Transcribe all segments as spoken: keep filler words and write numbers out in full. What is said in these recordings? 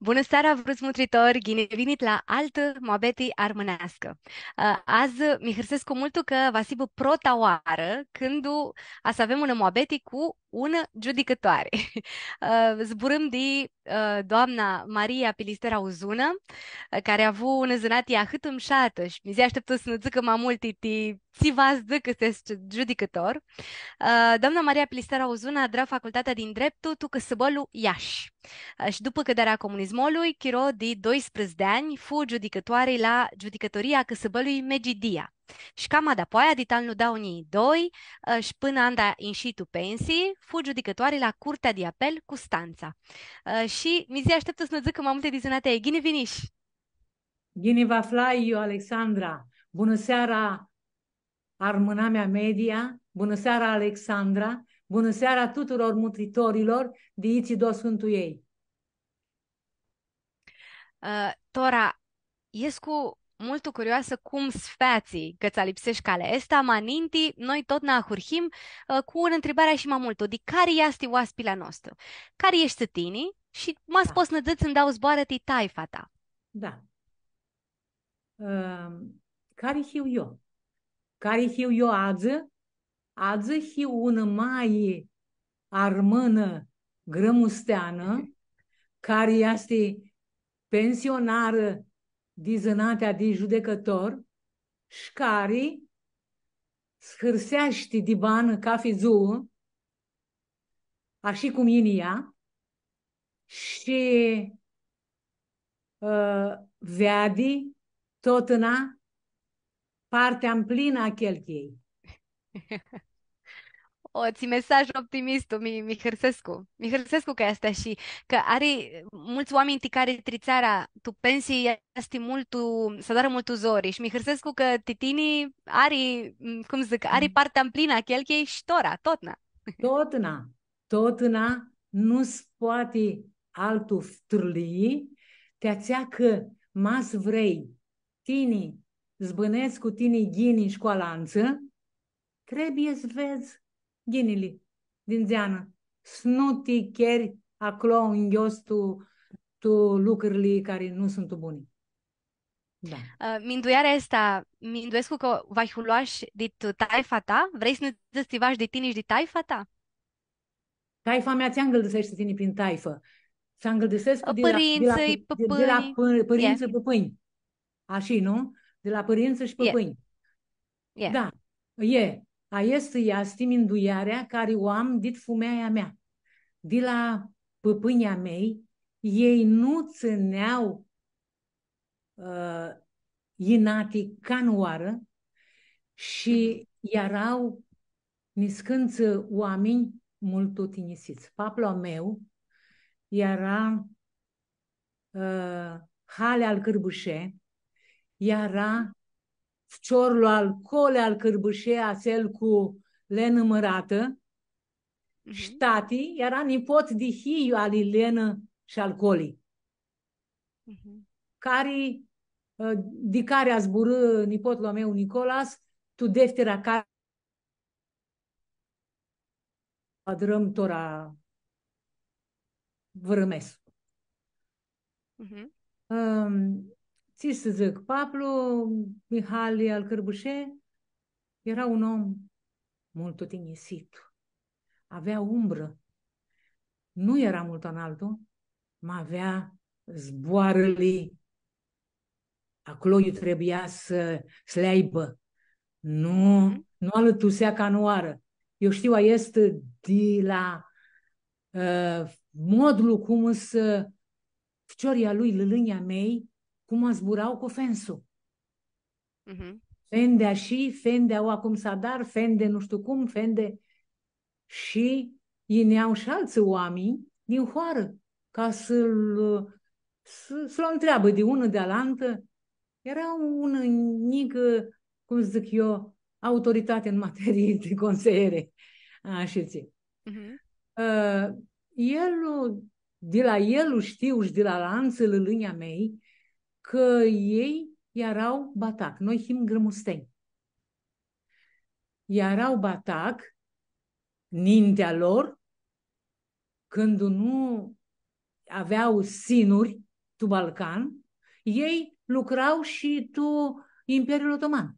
Bunã seara, vruts mutritori, ghini vinit la altã muabeti armãneascã. Ã, adzã mi hãrsescu multu cã va s-hibã prota oarã cãndu va s-avem unã muabeti cu unã giudicãtoari. Ã, zburãm di, ã, doamna Maria Pilistera Uzunã, ã, cari avu unã zãnati ahãt mushatã shi mizea ashteptu s-nã dzãcã ma multi ti tsi va s-dzãcã aestu giudicãtor. Ã, doamna Maria Pilistera Uzunã adrã facultatea di ndreptu tu cãsãbãlu Iashi. Ã, shi dupã cãdearea a comunizmului, chiro di doisprãdzatsi di anj, fu giudicãtoari la giudicãtoria a cãsãbãlui Megidia. Shi cama dapoaia, di tu anlu doauã njilji doi, ã, shi pãnã anda inshi tu pensii, fu giudicãtoari la Curtea di Apel Custantsa. Ã, shi mizea ashteptu s-nã dzãcã ma multi di zãnatea ei. Ghini vinish! Ghini vã aflai, Alexandra! Bunã seara, Armãnamea Media! Bunã seara, Alexandra! Bunã seara tuturor mutritorilor di itsi do suntu elj! Ã, tora, escu multu curioasã cum s-featsi cã tsã alipsesh calea aestã, ma ninti, noi totna ahurhim, ã, cu unã ntribari shi ma multu, di cari easti oaspili a nostru? Cari eshti tini? Shi ma s-, da, pots s-nã dzãts ndauã zboarã ti taifa ta. Da. Ãm, cari hiu io? Cari hiu io adzã? Adzã hiu unã maie armãnã grãmusteanã, cari easti pensionarã di zãnatea di judecãtor shi cari s-hãrseashti di banã cafi dzuã, ashi cum yini ea, shi, ã, veadi totna partea mplinã a chelchei. O, tsi mesaj optimistu, mi, mi hãrsescu. Mi hãrsescu cã easti ashi, cã ari multsã oaminj ti cari tritsearea tu pensii easti multu, s-adarã multu zori. Shi mi hãrsescu cã ti tini ari, m, cum dzãc, ari, mm, partea mplinã a chelchei shi tora, totna. Totna, totna nu s-poati altu ftãrlii, ti atsea cã ma s-vrei tini s-bãnedz cu tini ghini shi cu alantsã, trebuie s-vedz ghinili di ndzeanã, s-nu ti cheri aclo nghios tu, tu lucrili cari nu suntu buni. Da. Ã, minduearea aestã, minduescu cã va u loash di tu taifa ta? Vrei s-nã dzãts tsiva shi di tini shi di taifa ta? Taifa mea, tsi angãldiseashti tini prin taifã? S-angãldisescu di la, di la pãrintsã, pã-, di, di la pãpãnj. Pã-, pãrintsã, pãpãnj. Ashi, nu? Di la pãrintsã shi pãpãnj. Da. E, aestã easti minduearea cari u am dit fumealja mea. Di la pãpãnjlji a mei, elj nu tsãnea, ã, inati canãoarã shi eara niscãntsã oaminj multu tinjisits. Paplu a meu eara, ã, Hali al Cãrbãshe, eara ficiorlu al Coli al Cãrbãshe, atsel cu Lenã Mãratã, shi tati eara nipot di hilju ali Lenã shi al Coli. Mhm. Cari, ã, di cari zburã nipotlu a meu Nicolas, tu deftira ca-, adrãm tora vãrãmescu. Mhm. Ãm, tsi s-dzãc, paplu Mihali al Cãrbãshe eara un om multu tinjisit. Avea umbrã. Nu eara multu analtu, ma avea zboarãli aclo iu trebuia s-, s-li aibã. Nu, mhm, nu alãtusea canãoarã. Eu shtiu, aestã di la, ã, modlu cum s-, ficiorlji a lui, lãlãnjlji a mei, cum zbura cu fensu. Mhm. Fende ashi, fende aua cum s-adar, fende nu shtiu cum, fende. Shi yinea shi altsã oaminj din hoarã, ca s-lu, s-, s-lu ntreabã di unã, di alantã. Eara unã njicã, cum dzãc eu, autoritati în materie de consiliere. Ashitsi. Mhm. Ã, el, di la el shtiu shi di la alantsã lãlãnj a mei, cã elj eara batac, noi him grãmustenj. Eara batac, nintea lor, cãndu nu avea sinuri, tu Balcan, elj lucrau shi tu Imperiul Otoman.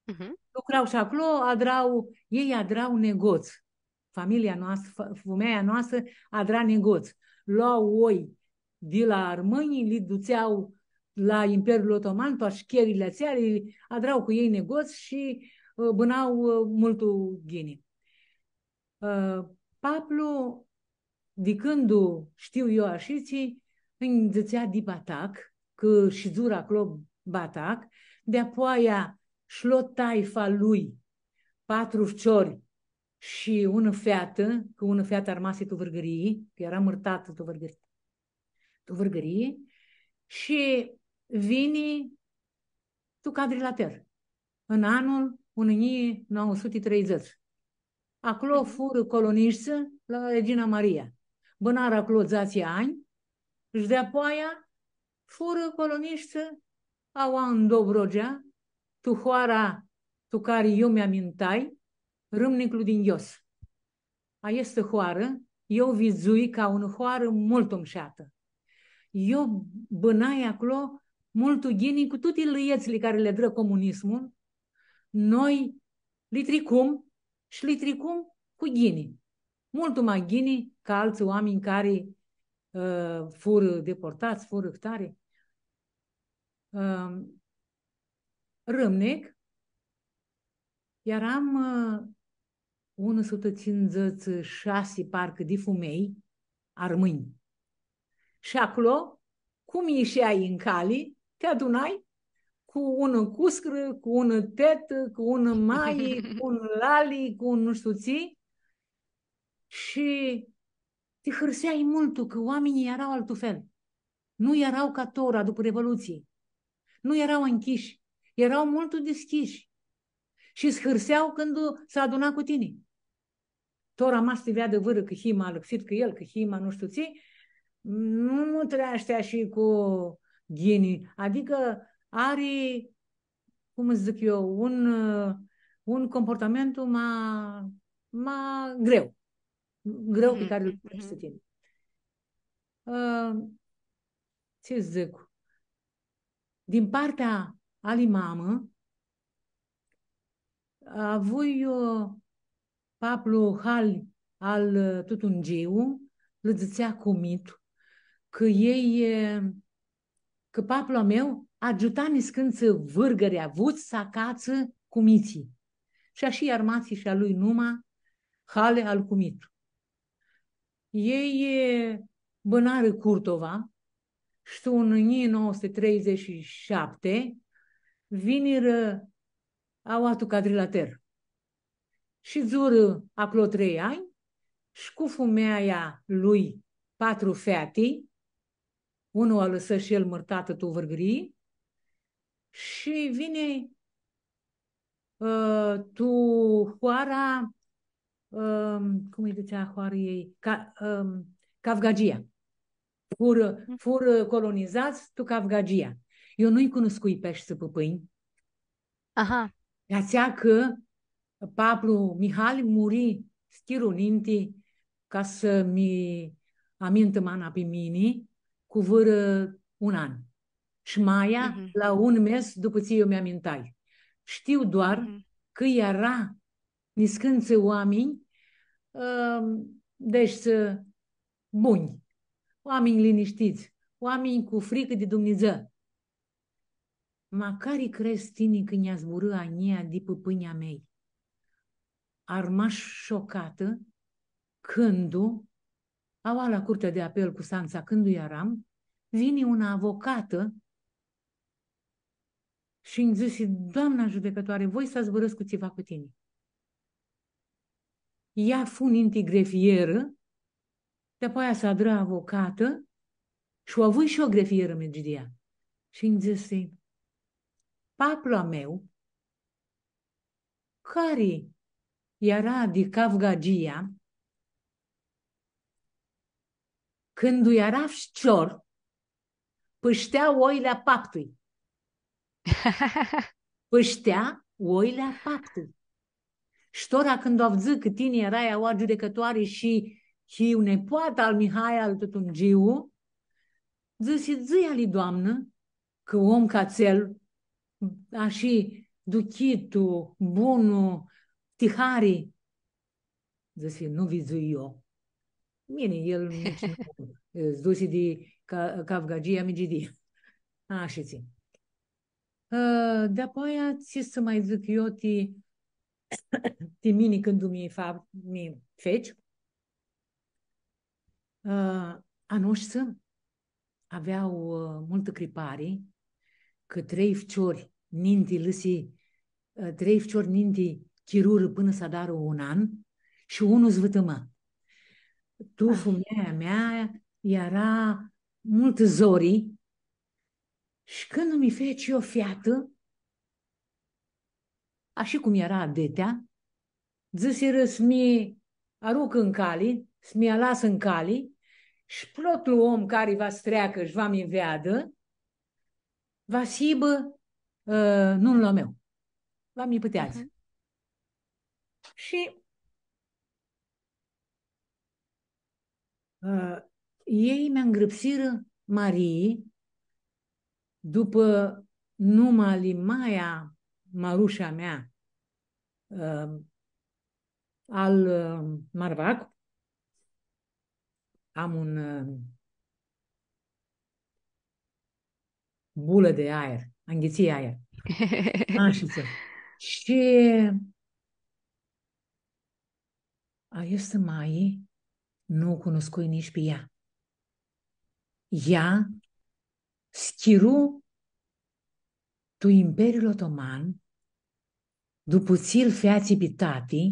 Mhm. Lucrau shi aclo, adrau, elj adrau negots. Familia noastrã, fa-, fumealja noastrã adra negots. Lua oi di la armãnj, li dutsea la Imperiul Otoman, tu ashcherli atseali, adrau cu elj negots shi, ã, bãna, ã, multu ghini. Ã, paplu, di cãndu shtiu eu ashitsi, nj-dzãtsea di Batac, cã shidzurã aclo Batac, di-apoaia sh-lo taifa lui, patru ficiori shi unã featã, cã unã featã armasi tu Vãrgãrii, cã eara mãrtatã tu Vãrgãrii, tu Vãrgãrii, shi vini tu Cadrilater, în anul unã njilji nauã suti treidzãts. Aclo furã colonishti la Regina Maria. Bãnarã aclo dzatsi anj shi di-apoaia furã colonishti aua tu Dobrogea, tu hoara tu cari eu mi amintai, Rãmniclu di Nghios. Aestã hoarã, eu u vidzui ca unã hoarã multu mushatã. Eu bãnai aclo multu ghini cu tuti lãetsli cari li adrã comunismul, noi li tricum shi li tricum cu ghini. Multu ma ghini ca altsã oaminj cari, ã, furã deportats, furã ahtari. Ã, Rãmnic, earam, ã, unã sutã tsindzãts shi shasi, parcã, di fumelj armãnj. Shi aclo, cum isheai tu cali, ti adunai cu unã cuscrã, cu unã tetã, cu unã mai, cu un lali, cu un nu shtiu tsi. Shi ti hãrseai multu cã oaminjlji eara altfel. Nu eara ca tora, dupã Revolutsii. Nu eara ncljishi. Eara multu dishcljishi. Shi s-hãrsea cãndu s-aduna cu tini. Tora ma s-ti veadã vãrã cã hii ma alãxit ca el, cã hii ma nu shtiu tsi, nu mutreashti ashi cu ghini. Adicã ari, cum dzãc eu, un, un comportamentu ma, ma greu. Greu pi cari lu treci tini. Ã, tsi dzãc? Din partea ali mamã, avui, ã, paplu Hali al, ã, Tutungiu, lã dzãtsea Cumitu, cã elj, ã, cã paplu a meu agiuta niscãntsã vãrgãri avuts s-acatsã Cumitslji. Shi ashi armasi shi a lui numa, Hali al Cumitu. Elj, ã, bãnarã Curtova, shi tu unã njilji nauã suti treidzãts shi shapti, vinirã aua tu Cadrilater. Shidzurã aclo trei anj, shi cu fumealja lui patru feati, unã u alãsã shi el mãrtatã tu Vãrgãrii, shi vini, ã, tu hoara, ã, cum lji dzãtsea hoarãljei? Ca-, ã, Cavgagia. Furã, furã colonizats tu Cavgagia. Eu nu-lj cunuscui peshtsã pãpãnj. Aha. Atsea cã paplu Mihali muri s-chiru ninti ca s-mi amintã mana pi mini cu vãrã un an. Shi maia la un mes dupã tsi eu mi amintai. Shtiu doar cã eara niscãntsã oaminj, ãm, deci, ã, bunj, oaminj linishtits, oaminj cu fricã di Dumnidzã. Ma cari crezi tini cã nj-zburã a njia di pãpãnjlji a mei? Armash shocatã cãndu, aua la Curtea de Apel Custantsa, cãndu earam, vini unã avocatã shi nji dzãsi: „Doamna judecãtoari, voi s-zburãscu tsiva cu tini.” Ea fu ninti grefierã, di-apoaia s-adrã avocatã shi u avui shi eu grefierã Megidia. Shi nji dzãsi: „Paplu a meu, cari eara di Cavgagia, cãndu eara ficior, pãshtea oili a paptui.” Pãshtea oili a paptui. Shi tora cãndu avdzã cã tini earai aua giudicãtoari shi, shi nepoata al Mihai al Tutungiu, Dzãsi, dzã-lji, doamnã, cã om ca atsel, ashi, duchitu, bunu, tihari. Dzãsi, nu vidzui io. Bini, el nici nu, s-dusi di ca-, Cavgagia Migidii. Ashitsi. Ã, di-apoia, tsi s-ma dzãc io ti, ti mini cãndu mi fa-, mi feci? Ã, a noshtsã avea, ã, multã cripari cã trei ficiori ninti lãsi, ã, trei ficiori ninti chirurã pãnã s-adarã un an shi unu s-vãtãmã. Tu, ah, fumealja mea eara multã zori shi cãndu mi feci io featã, ashi cum eara adetea, dzãsirã s-mi arucã ãn cali, s-mi alasã ãn cali, shi protlu om cari va s-treacã shi va mi veadã, va s-hibã, ã, nunlu a meu. Va mi pãteadzã. Mhm. Shi Ã, elj mi angrãpsirã Marii, dupã numa ali maia, Marusha mea, ã, al, ã, Marvac. Am un, ã, bulã di aer, anghitsii aer. Ashitsi. Shi aestã maie nu u cunuscui nitsi pi ea. Ea s-chiru tu Imperiul Otoman, dupã tsi-l featsi pi tati,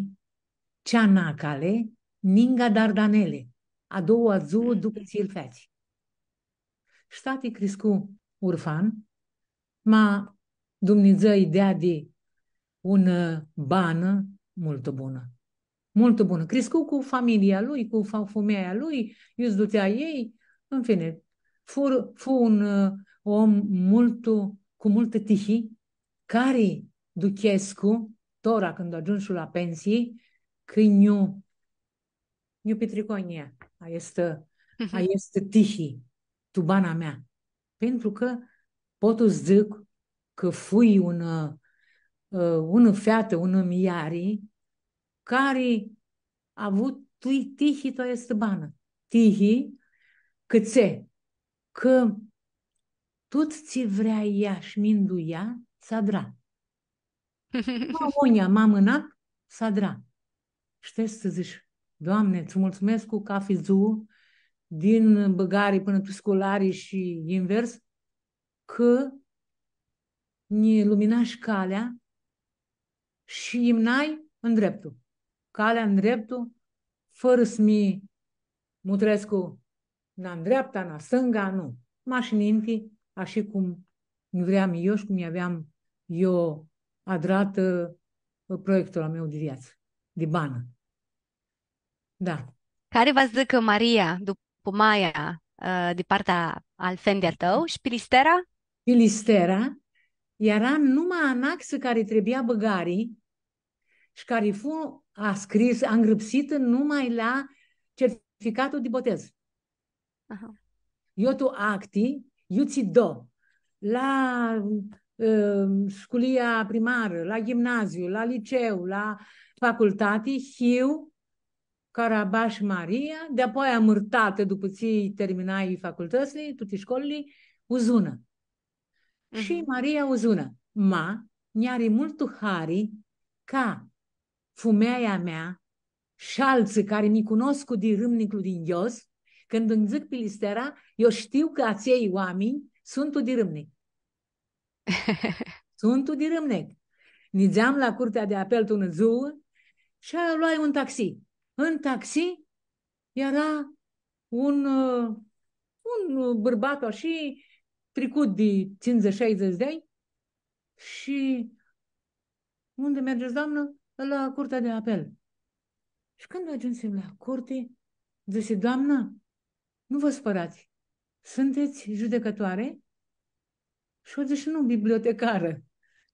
Ceanacale, ninga Dardanele, a doua dzuã dupã tsi-l featsi. Shi tati criscu urfan, ma Dumnidzã lji deadi unã banã multu bunã. Multu bunã. Criscu cu familia lui, cu fa-, fumealja lui, iu s-dutsea elj, în fine, fu, fu un, ã, om multu, cu multã tihi, cari duchescu, tora cãndu agiumshu la pensii, cã nj-u nj-u pitricu a njia, aestã, aestã tihi, tu bana mea. Pentru cã pot s-dzãc cã fui unã, ã, unã featã, unã muljari, cari a avut tui tihi tu aestã banã. Tihi, cãtse, cã tut tsi vrea ea shi minduia, s-adra. Ma unja, ma mãna, s-adra. Shtets s-dzãts, Doamne, tsã multsumescu cathi dzuã, din bãgari pãnã tu sculari shi invers, cã nji luminash calea shi imnai ndreptu. Calea ndreptu, fãrã s-mi mutrescu na ndreapta, na stãnga, nu. Mash ninti, ashi cum vream eu shi cum aveam eu adratã, ã, proiectul a meu di viatsã, di banã. Da. Cari va s-dzãcã Maria, dupã maia, ã, di partea al fendi a tãu, shi Pilistera? Pilistera eara numa anaxã cari trebuia bãgari, shi cari fu ascris, angrãpsitã numai la certificatul di botez. Aha. Io tu acti, iu tsi do, la, ã, sculia primarã, la ghimnaziu, la liceu, la facultati, hiu Carabash Maria, di-apoia mãrtatã, dupã tsi terminai facultãtsli, tuti scolili, Uzunã. Shi Maria Uzunã. Ma, nj-ari multu hari ca fumealja mea shi altsã cari mi cunoscu di Rãmniclu di nghios, cãndu nj-dzãc Pilistera, eu shtiu cã atselj oaminj suntu di Rãmnic. Suntu di Rãmnic. Nidzeam la Curtea de Apel tu unã dzuã shi loai un taxi. În taxi eara un, ã, un bãrbat ashi, tricut di tsindzãts, shaidzãts di anj, shi: „Unde mergeți, doamnă?” „La Curtea de Apel.” Shi cãndu agiumsim la curti, dzãsi: „Doamnă, nu vă supărați. Sunteți judecătoare?” Shi eu dzãc: „Nu, bibliotecară.”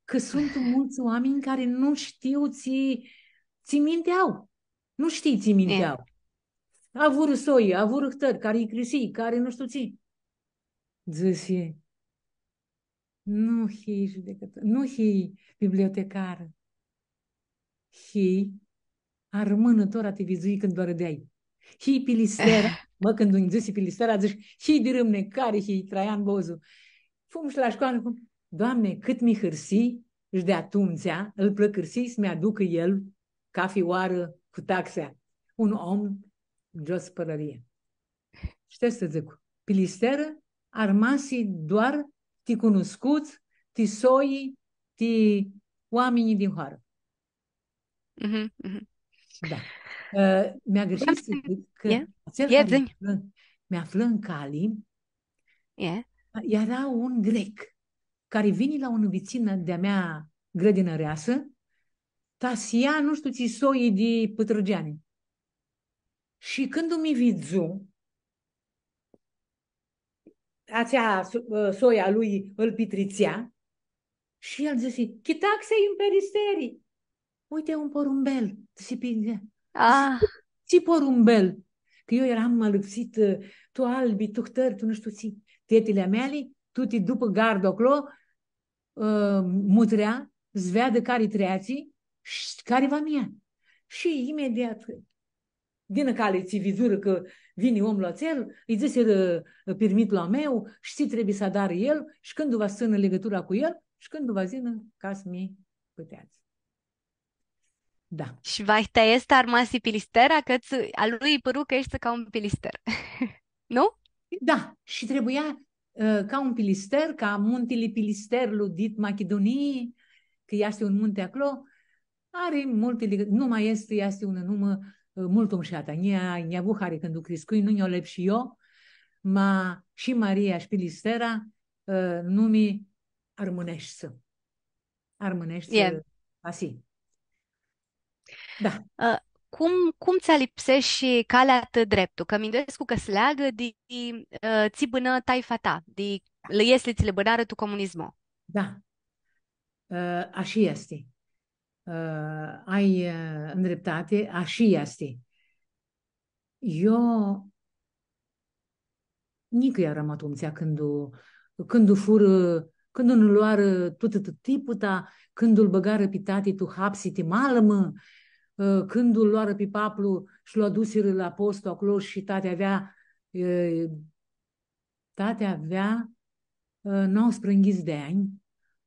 Cã suntu multsã oaminj cari nu shtiu tsi, tsi minti au. Nu shtii tsi minti au. Avurã soi, avurã htãri, cari-i crisii, cari nu shtiu tsi. Dzãsi: „Nu hii judecãtor, nu hii bibliotecarã. Hii armãnã, tora ti vidzui cãndu arãdeai. Hii pilistera.” Mã, cãndu nji dzãsi pilistera, dzãsh: „Hii di rãmnecari, hii Traian Bozu.” Fum shi la shcoalã, fum. Doamne, cãt mi hãrsii, shi di atumtsea ãl plãcãrsii s-mi aducã el cafi oarã cu taxea. Un om gios pãlãrie. Shtii tsi dzãc? Pilisterã armasi doar ti cunuscuts, ti soi, ti oaminj din hoarã. Mhm, mhm. Da. Ã, mi agãrshii s-dzãc cã atsel cari mi aflã, mi aflã tu cali, eara un grec cari vini la unã vitsinã di-a mea grãdinãreasã, ta s-ia nu shtiu tsi soi di pãtrãgeani. Shi cãndu mi vidzu, atsea so-, soia lui ãl pitritsea, shi el dzãsi: „Chitaxe-i un pilisteri! Uite, un porumbel!” Dzãsi pi... Ah. „Tsi porumbel?” Cã eu eram alãxitã, tu albi, tu htãri, tu nu shtiu tsi. Tetili a meali, tuti dupã gardul aclo, ã, mutrea, s-veadã cari treatsi shi cari va mi ia. Shi imediat, dinã cali tsi vidzurã cã vini omlu atsel, lji dzãsirã, ã, pirmitlu a meu, shi tsi trebuie s-adarã el, shi cãndu va s-tsãnã ligãtura cu el, shi cãndu va s-yinã ca s-mi pãteadzã. Da. Shi vahi ti aestã armasi pilistera, cã tsi, a lui lji pãru cã eshti ca un pilister. Nu? Da, shi trebuia, ã, ca un pilister, ca muntili Pilisterlu dit Machidunii, cã easti un munti aclo, ari multi lig-, numa aestã easti unã numã, ã, multu mushatã. Nj-, nj-avu hari cãndu criscui, nu nj-u alepshu eu, ma shi Maria shi Pilistera, ã, numi armãneshti. Armãneshti, ã, asi. Da. Ã, cum, cum tsã alipseshi calea tã dreptu? Cã minduescu cã s-leagã di, ã, tsi bãnã taifa ta, di lãetsli tsi li bãnarã tu comunismu. Da. Ã, ashi easti. Ã, ai, ã, ndreptati, ashi easti. Eu nicã earam atumtsea cãndu, cãndu furã, cãndu nã loarã tutã, tutã tiputa, cãndu lu bãgarã pi tati tu hapsi ti malãmã, ã, cãndu lu loarã pi paplu shi lu adusirã la postu aclo shi tati avea, ã, tati avea, ã, nauãsprãyinghits di anj,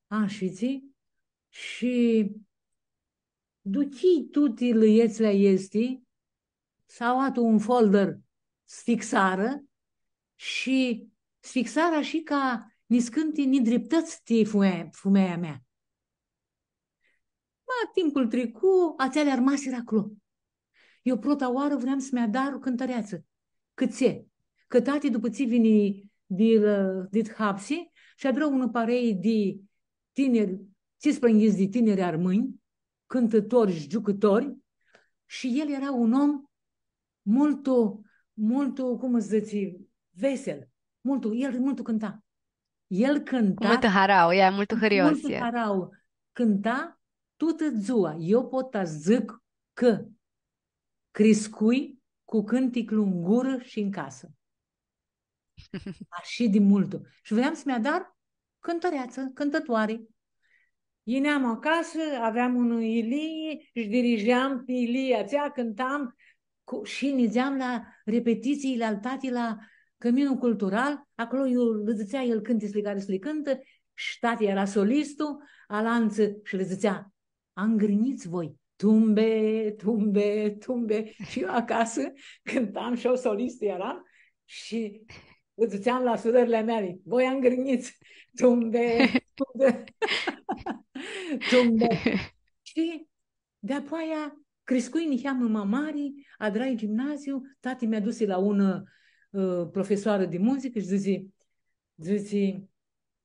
ashitsi, shi duchii tuti lãetsli aesti, s-aoatã un folder s-fixarã shi s-fixarã shi ca niscãnti nidriptãts ti fume-, fumealja mea. Ma timpul tricu, atseali armasirã aclo. Eu prota oarã vream s-mi adar cãntãreatsã. Cãtse? Cã tati, dupã tsi vini di la, dit hapsi, shi adrã unã parei di tiniri, tsisprãyinghits di tiniri armãnj, cãntãtori shi giucãtori, shi el eara un om multu, multu, cum s-dzãtsi, vesel, multu, el multu cãnta. El cãnta multu harau, ea, multu hãrios, multu ea. Harau, cãnta tutã dzua. Eu pot ta dzãc cã criscui cu cãnticlu n gurã shi n casã. Ashi di multu. Shi vream s-mi adar cãntãreatsã, cãntãtoari. Yineam acasã, aveam unã yilii shi dirijeam pi yilia atsea, cãntam cu, shi nidzeam la repetitsiili al tati la Cãminul Cultural, aclo iu lã dzãtsea el cãntitsli cari s-li cãntã, shi tati eara solistu, alantsã shi lã dzãtsea: „Angrãnjits voi, tumbe, tumbe, tumbe.” Shi eu acasã cãntam shi eu solistu earam shi lã dzãtseam la surãrli a meali: „Voi angrãnjits, tumbe, tumbe, tumbe.” Shi di-apoaia criscui niheamã ma mari, adrai gimnaziu, tati mi dusi la unã, ã, profesoarã di muzicã shi dzãsi, dzãsi,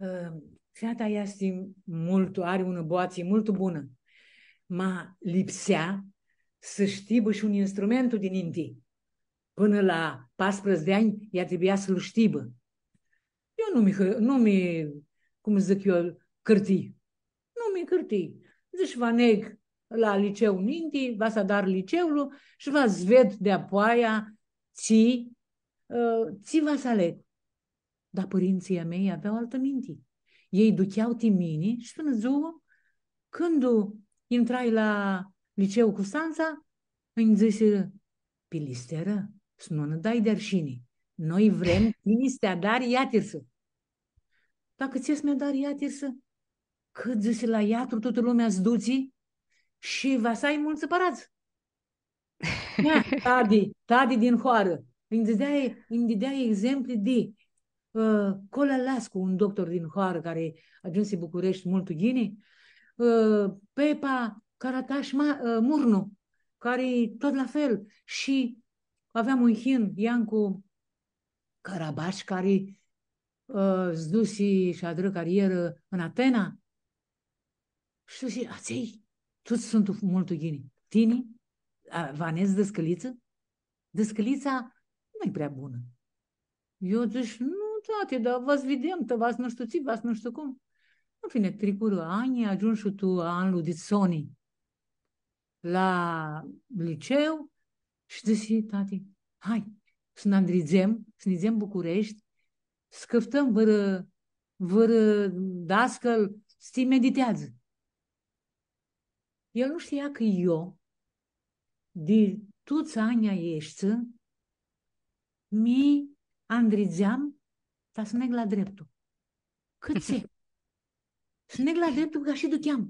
ã, „Feata easti multu, ari unã boatsi multu bunã, ma lipsea s-shtibã shi un instrumentu di ninti. Pãnã la paisprãdzatsi di anj, ea trebuia s-lu shtibã.” Eu nu mi hã-, nu mi, cum dzãc eu, cãrtii. Nu mi cãrtii. Dzãsh, va neg la liceu ninti, va s-adar liceulu shi va s-ved di-apoaia tsi, ã, tsi va s-aleg. Dar pãrintsãlj a mei avea altã minti. Elj duchea ti mini shi pãnã dzuã, cãndu intrai la liceu Custantsa, nji dzãsirã: „Pilisterã, s-nu nã dai di arshini. Noi vrem tini s-ti adari iatirsã.” „Dacã tsi s-mi adar iatirsã? Cã, dzãsi, la iatru tutã lumea s-dutsi shi va s-ai multsã paradz.” Nea, tadi, tadi din hoarã. Nji dãdea, nji dãdea exempli di, ã, Cola Lascu, un doctor din hoarã cari agiumsi Bucureshti multu ghini, ã, Pepa Caratash Ma-, ã, Murnu, cari tot la fel. Shi aveam un hin, Iancu Carabash, cari, ã, s-dusi shi adrã carierã tu Atena. Shi dzãsi: „Atselj tuts suntu multu ghini. Tini, a, va nedz dãscãlitsã? Dãscãlitsa nu-i prea bunã.” Eu dzãsh: „Nu, tati, dar va s-videm, ta va s-, nu shtiu tsi, va s-, nu shtiu cum.” În fine, tricurã anj, agiumshu tu anlu di soni la liceu shi dzãsi: „Tati, hai, s-nã andridzem, s-nidzem Bucureshti, s-cãftãm vãrã, vãrã dascãl, s-ti mediteadzã.” El nu shtia cã eu, di tuts anjlji aeshti, mi andridzeam ta s-neg la dreptu. Cãtse? S-neg la dreptu, cã ashi ducheam.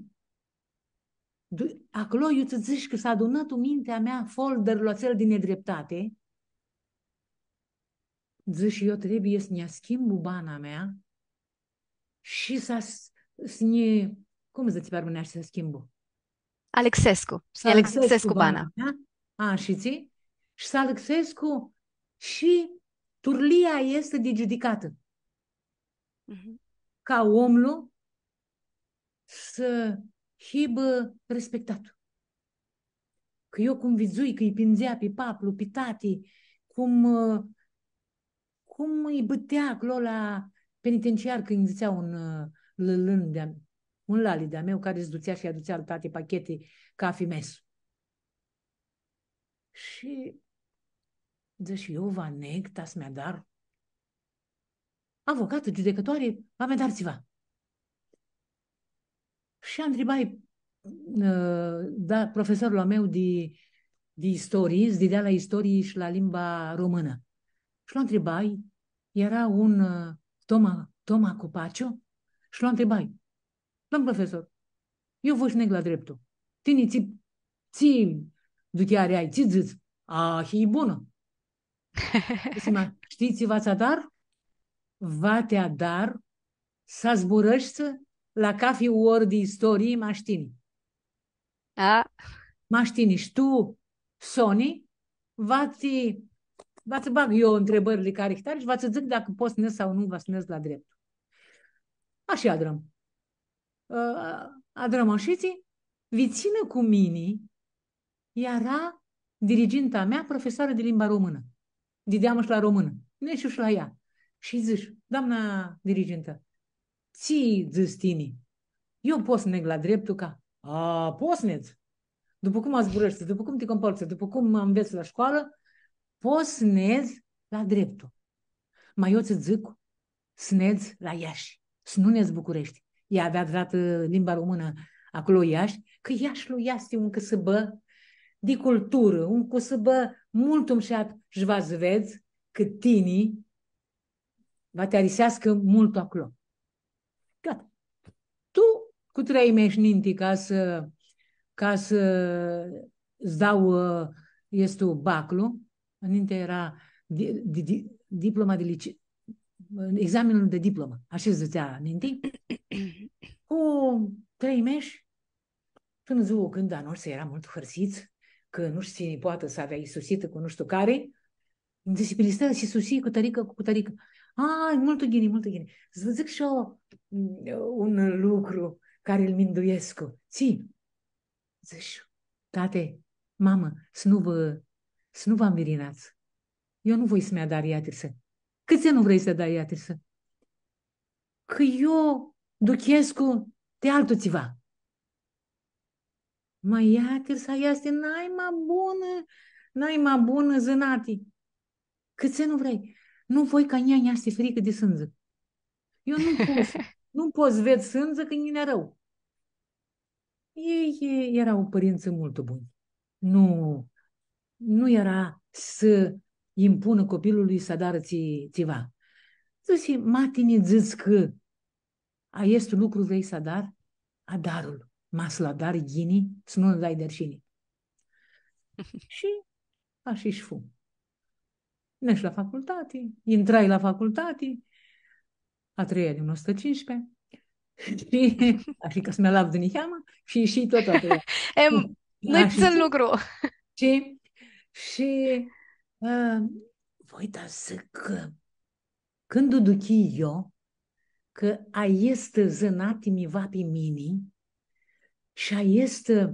Du-, aclo, eu tsã dzãc cã s-adunã tu mintea mea folderlu atsel di nedreptati, dzãc, eu trebuie s-nj-aschimbu bana mea shi s-, s-nji, cum dzãts pi armãneashti, s-aschimbu? Alãxescu. S-alãxescu bana mea. A, shi tsi? Shi s-alãxescu shi turlia aestã di giudicatã. Mhm. Ca omlu s-hibã respectat. Cã eu cum vidzui cã lji pindzea pi paplu, pi tati, cum, ã, cum lji bãtea aclo la penitenciar, cã nji dzãtsea un, ã, lãlãn di-a, un lali di-a meu, cari s-dutsea shi adutsea al tati pacheti cafi mes. Shi dzãsh, eu va neg, ta s-mi adar avocatã, giudicãtoari, va mi adar tsiva. Shi antribai, ã, da, profesorlu a meu di, di istorii, s-didea la istorii shi la limba românã. Shi lu antribai, eara un, ã, Toma, Toma Cupaciu, shi lu antribai: „Domn profesor, eu voi s-neg la dreptu. Tini tsi, tsi ducheari ai, tsi dzãts?” „A, hii bunã.” Dzãsi: „Ma, shtii tsi va tsã adar? Va ti adar s-zburãshti la cafi orã di istorii mash tini.” A. „Mash tini, shi tu soni, va tsi, va tsã bag eu ntribãrli cari htari shi va tsã dzãc dacã pots s-nedz sau nu va s-nedz la dreptu.” Ashi adrãm. Ã, adrãm ashitsi, vitsinã cu mini eara diriginta mea, profesoarã di limba românã. Dideam shi la românã. Neshu shi la ea. Shi dzãsh: „Doamna dirigintã, tsi dzãts tini? Eu pot s-neg la dreptu ca?” „A, pots s-nedz. Dupã cum zburãshti, dupã cum ti comportsã, dupã cum anvets la scoalã, pots s-nedz la dreptu. Ma eu tsã dzãc s-nedz la Iashi, s-nu nedz Bucureshti.” Ea avea adratã limba românã aclo, Iashi, cã Iashlu easti un cãsãbã di culturã, un cãsãbã multu mushat shi va s-vedz cã tini va ti ariseascã multu aclo. Gata. Tu cu trei mesh ninti ca s-, ca s-dau, ã, aestu baclu, ninti eara di, di, di, diploma di lice-, examenul di diplomã, ashi s-dzãtsea ninti. Cu trei mesh, pãnã dzuã cãndu a noshtri eara multu hãrsits, cã nu shtiu tsi nipoatã s-avea isusitã cu nu shtiu cari, nji dzãsi: „Pilisterã, s-isusii cu tãricã, cu, cu tãricã.” „A, multu ghini, multu ghini. S-vã dzãc shi eu, mm, un lucru cari lu minduescu.” „Tsi?” Dzãsh: „Tate, mamã, s-nu vã, s-nu vã amirinats. Eu nu voi s-mi adar iatirsã.” „Cãtse nu vrei s-adari iatirsã?” „Cã eu duchescu ti altu tsiva.” „Ma iatirsa easti naima bunã, naima bunã zãnati.” „Cãtse nu vrei?” „Nu voi ca njia nj-easti fricã di sãndzã.” Eu nu pot, nu pot s-ved sãndzi cãndu nj-e arãu. Elj, e, eara pãrintsã multu bunj. Nu, nu eara s-impunã copilului s-adarã tsi-, tsiva. Dzãsi, ma tini dzãts cã aestu lucru vrei s-adari, adarã-l, ma s-lu adari ghini, s-nu nã dai di arshini. Shi ashi shi fu. Nesh la facultati, intrai la facultati, a treia di unã sutã tsisprezece, shi, ashi ca s-mi alavdu niheamã, shi, shi tot a treia. Em, nu-i putsãn lucru. Shi, shi, ã, voi ta dzãc cã cãndu duchii io, cã aestã zãnati mi va pi mini, shi aestã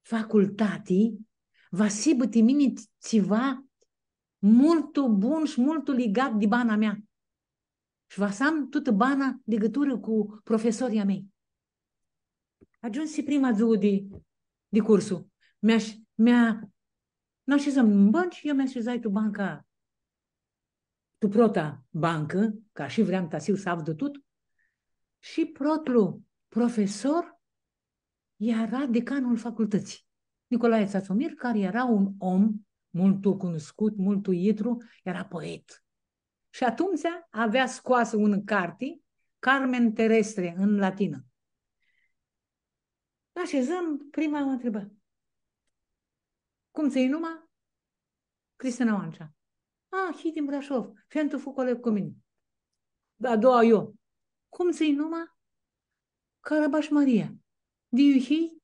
facultati va s-hibã ti mini tsiva multu bun shi multu ligat di bana mea. Shi va s-am tutã bana ligãturã cu profesorii a mei. Agiumsi prima dzuã di, di cursu. Mi-ash-, mi-a-, nã ashezãm tu bãnci, eu mi-ashezai tu banca, tu prota bancã, cã shi vream ta s-hiu s-avdu tut, shi protlu profesor eara decanul facultãtsii, Nicolae Tsatsomir, cari eara un om multu cunuscut, multu itru, eara poet. Shi atumtsea avea scoasã unã carti, Carmen Terrestre, în latină. Nã ashezãm, prima mã ntribã: „Cum tsã-i numa?” „Cristina Oancea.” „A, hii din Brașov.” „Feantu fu coleg cu mini.” „Da, a doua eu.” „Cum tsã-i numa?” „Carabash Maria.” „Di iu hii?”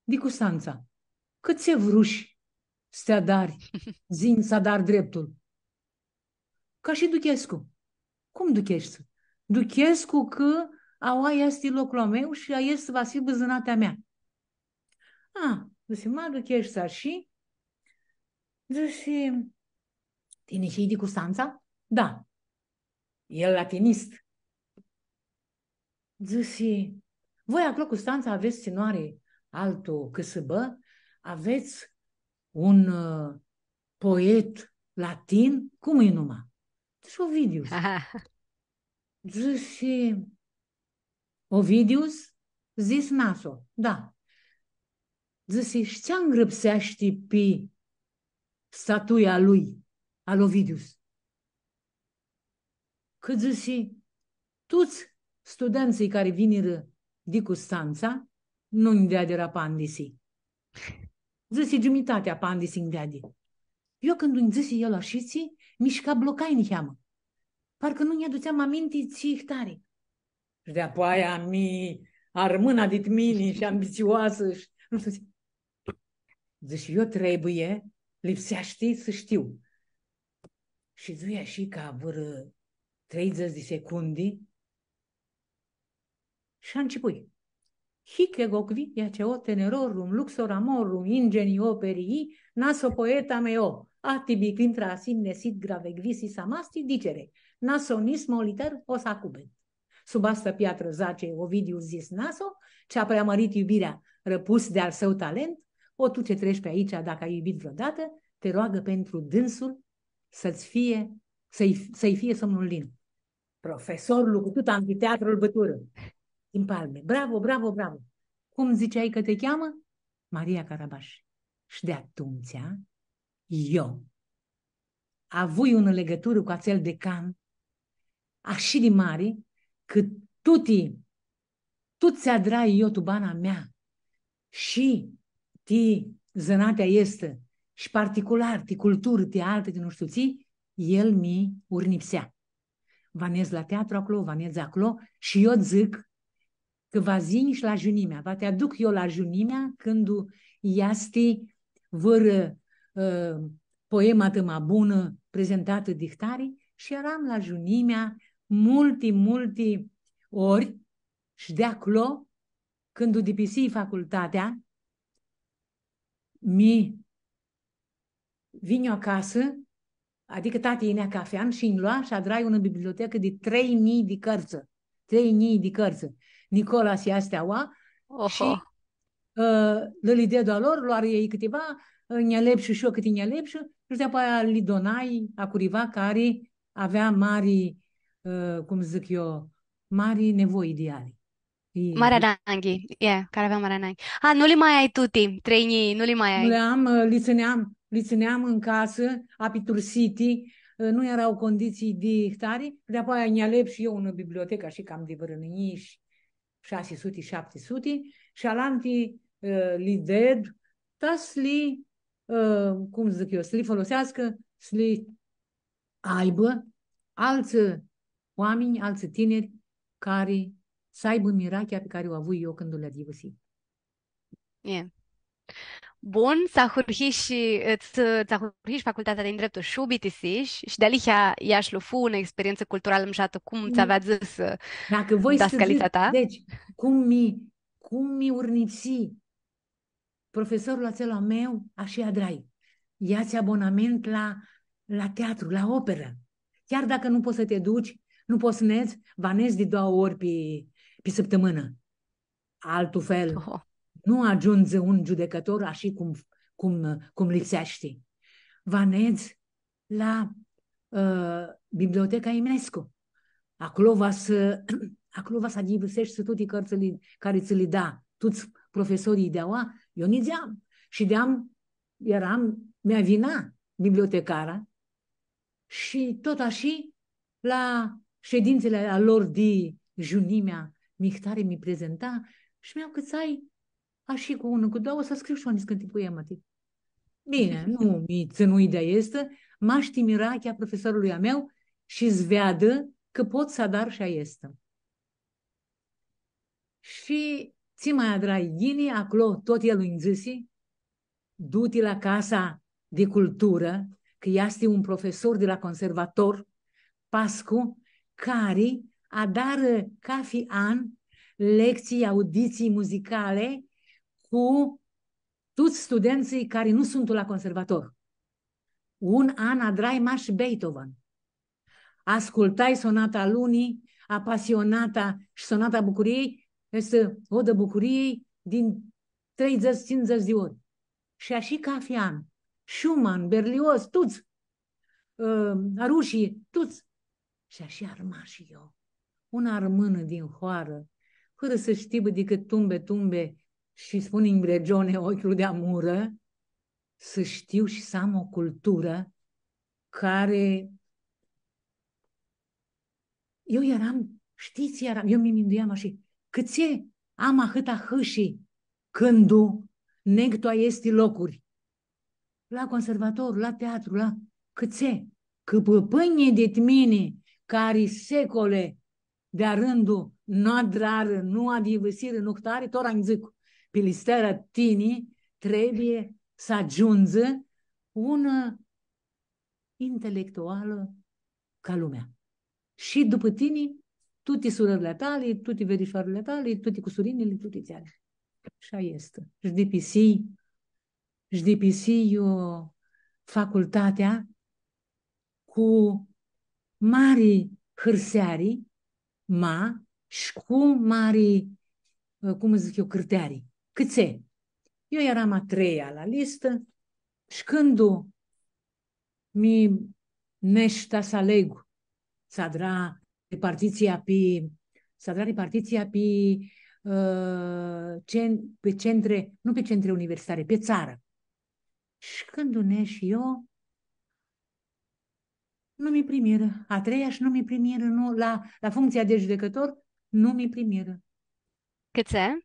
„Di Custantsa.” „Cãtse vrush s-ti adari, s-yinj s-adari dreptul?” „Ca shi duchescu.” „Cum ducheshti?” „Duchescu cã aua easti loclu a meu shi aestã va s-hibã zãnatea mea.” „A,” dzãsi, „ma ducheshti ashi?” Dzãsi: „Tini hii di Custantsa?” „Da.” „El latinist.” Dzãsi: „Voi aclo, Custantsa, avets tsi nu ari altu cãsãbã, avets un, ã, poet latin, cum-i numa?” Dzãsi: „Ovidius.” Dzãsi: „Ovidius Zisnaso.” „Da.” Dzãsi: „Shi tsi angrãpseashti pi statuia lui, al Ovidius?” Cã, dzãsi, tuts studentsãlj cari vinirã di Custantsa nu-nj deadirã apandisi. Dzãsi, giumitati apandisi nj-deadi. Eu cãndu nj-dzãsi el ashitsi, mi shca blocai niheamã. Parcã nu nj-adutseam aminti tsi ihtari. Shi di-apoaia mi armãna dit mini shi ambitsioasã shi nu shtiu tsi. Dzãsh, eu trebuie, lipseashti s-shtiu. Shi dzãsh ashi ca vãrã treidzãts di secundi shi ãncepui. Hic ego qui jaceo tenero, rum luxor amorum ingenio perii, naso poeta meo, atibi quintra simne sit grave quisis amasti dicere, naso nismo liter os acubet. Sub asta piatrã zace Ovidiu Zisnaso, tsi-a preamãrit iubirea, răpus di al sãu talent. O, tu tsi treci pi aitsea, dacã ai iubit vreodată, te roagă pentru dânsul să-ți fie, să-i, să-i fie somnul lin. Profesorlu cu tut amfiteatrul bãturã din palme. Bravo, bravo, bravo! Cum ziceai că te cheamă? Maria Carabash. Shi di atumtsea, eu avui unã ligãturã cu atsel decan ashi di mari, cã tuti, tut tsi adrai eu tu bana mea shi ti zãnatea aestã, shi particular ti culturã, ti altã, ti nu shtiu tsi, el mi urnipsea. Va nedz la teatru aclo, va nedz aclo, shi eu dzãc, cã va s-yinj shi la Junimea, va ti aduc eu la Junimea, cãndu easti vãrã, ã, poemã atãt ma bunã prezentatã di htari, shi earam la Junimea multi, multi ori, shi di aclo, cãndu dipisii facultatea, mi vinj acasã, adicã tati yinea cafi an shi nj-loa shi adrai unã bibliotecã di trei njilji di cãrtsã. Trei njilji di cãrtsã. Nicolas easti aua. Oho. Shi, ã, lã li dedu a lor, loarã elj cãtiva, ã, nj-alepshu shi eu cãti nj-alepshu, shi di-apoaia li donai a curiva cari avea mari, ã, cum dzãc eu, mari nevoi di eali. E, mari ananghi, e, cari avea mari ananghi. A, nu li ma ai tuti, trei njilji, nu li ma ai. Nu li am, ã, li tsãneam, li tsãneam tu casã, apitursiti, ã, nu eara conditsii di htari, di-apoia nj-alep shi eu unã bibliotecã, shi cam di vãrã njilji shasi suti, shapti suti, shi alanti, ã, li ded, ta s-li, ã, cum dzãc eu, s-li foloseascã, s-li aibã altsã oaminj, altsã tiniri cari s-aibã mirachea pi cari u avui eu cãndu li adyivãsii. E. Bun, s-ahurhishi, ts-, ts-ahurhishi facultatea di ndreptu shi u bitisishi, shi dealihea Iashlu fu unã experientsã culturalã mushatã, cum ts-avea dzãsã dascalitsa ta. Deci, cum mi, cum mi urnipsi profesorlu atsel a meu, ashi adrai. Ia-ts abonament la, la teatru, la operã. Chiar dacã nu pots s-ti duts, nu pots s-nedz, va nedz di doauã ori pi, pi sãptãmãnã. Altu fel, nu agiundzi un giudicãtor ashi cum, cum, cum lipseashti. Va nedz la, ã, Biblioteca Eminescu. Aclo va s-, aclo va s-adyivãseshti tuti cãrtsãli cari tsã li da tuts profesorlji di aua, eu nidzeam. Shideam, eram, mi avina bibliotecara shi tut ashi la shedintsãli a lor di Junimea, mi htari mi prezenta shi mi acãtsai ashi cu unã, cu doauã, s-scriu shi eu niscãnti poemati. Bine, nu mi tsãnui di aestã, mash ti mirachea a profesorlui a meu shi s-veadã cã pot s-adar shi aestã. Shi tsi ma adrai ghini, aclo tut el nj-dzãsi, du-ti la Casa di Culturã, cã easti un profesor di la conservator, Pascu, cari adarã cafi an lectsii, auditsii muzicali cu tuts studentsãlji cari nu suntu la conservator. Un an adrai mash Beethoven. Ascultai Sonata Lunii, Apasionata shi Sonata Bucuriei, easti Oda Bucuriei, di treidzãts, tsindzãts di ori. Shi ashi cafi an. Schumann, Berlioz, tuts. Ã, Arushi, tuts. Shi ashi armash eu. Unã armãnã din hoarã, fãrã s-shtibã dicãt tumbe, tumbe, shi spuni nj-vregione ocljul di amurã, s-shtiu shi s-am o culturã cari, eu eram, shtii tsi eram, eu mi minduiam ashi, cãtse am ahãtã hãshi cãndu neg tu aesti locuri. La conservator, la teatru, la cãtse, cã pãpãnjlji dit mini, cari secole di-arãndu nu adrarã, nu adyivãsirã, nu htari, tora nj-dzãc, pi listera tini trebuie s-agiundzã unã intelectualã ca lumea. Shi dupã tini, tuti surãrli a tali, tuti verishoarli a tali, tuti cusurinili, tuti tsi ari. Shi aestã. Shi dipisii, shi dipisii eu facultatea cu mari hãrseari, ma, shi cu mari, cum dzãc eu, cãrteari. Cãtse? Eu eram a treia la listã shi cãndu mi nesh ta s-aleg, s-adra ripartitsia pi, s-adra ripartitsia pi, ã, cen-, pi centre, nu pi centre universitare, pi tsarã. Shi cãndu nesh eu, nu mi primirã. A treia shi nu mi primirã, nu, la, la functsia di giudicãtor, nu mi primirã. Cãtse?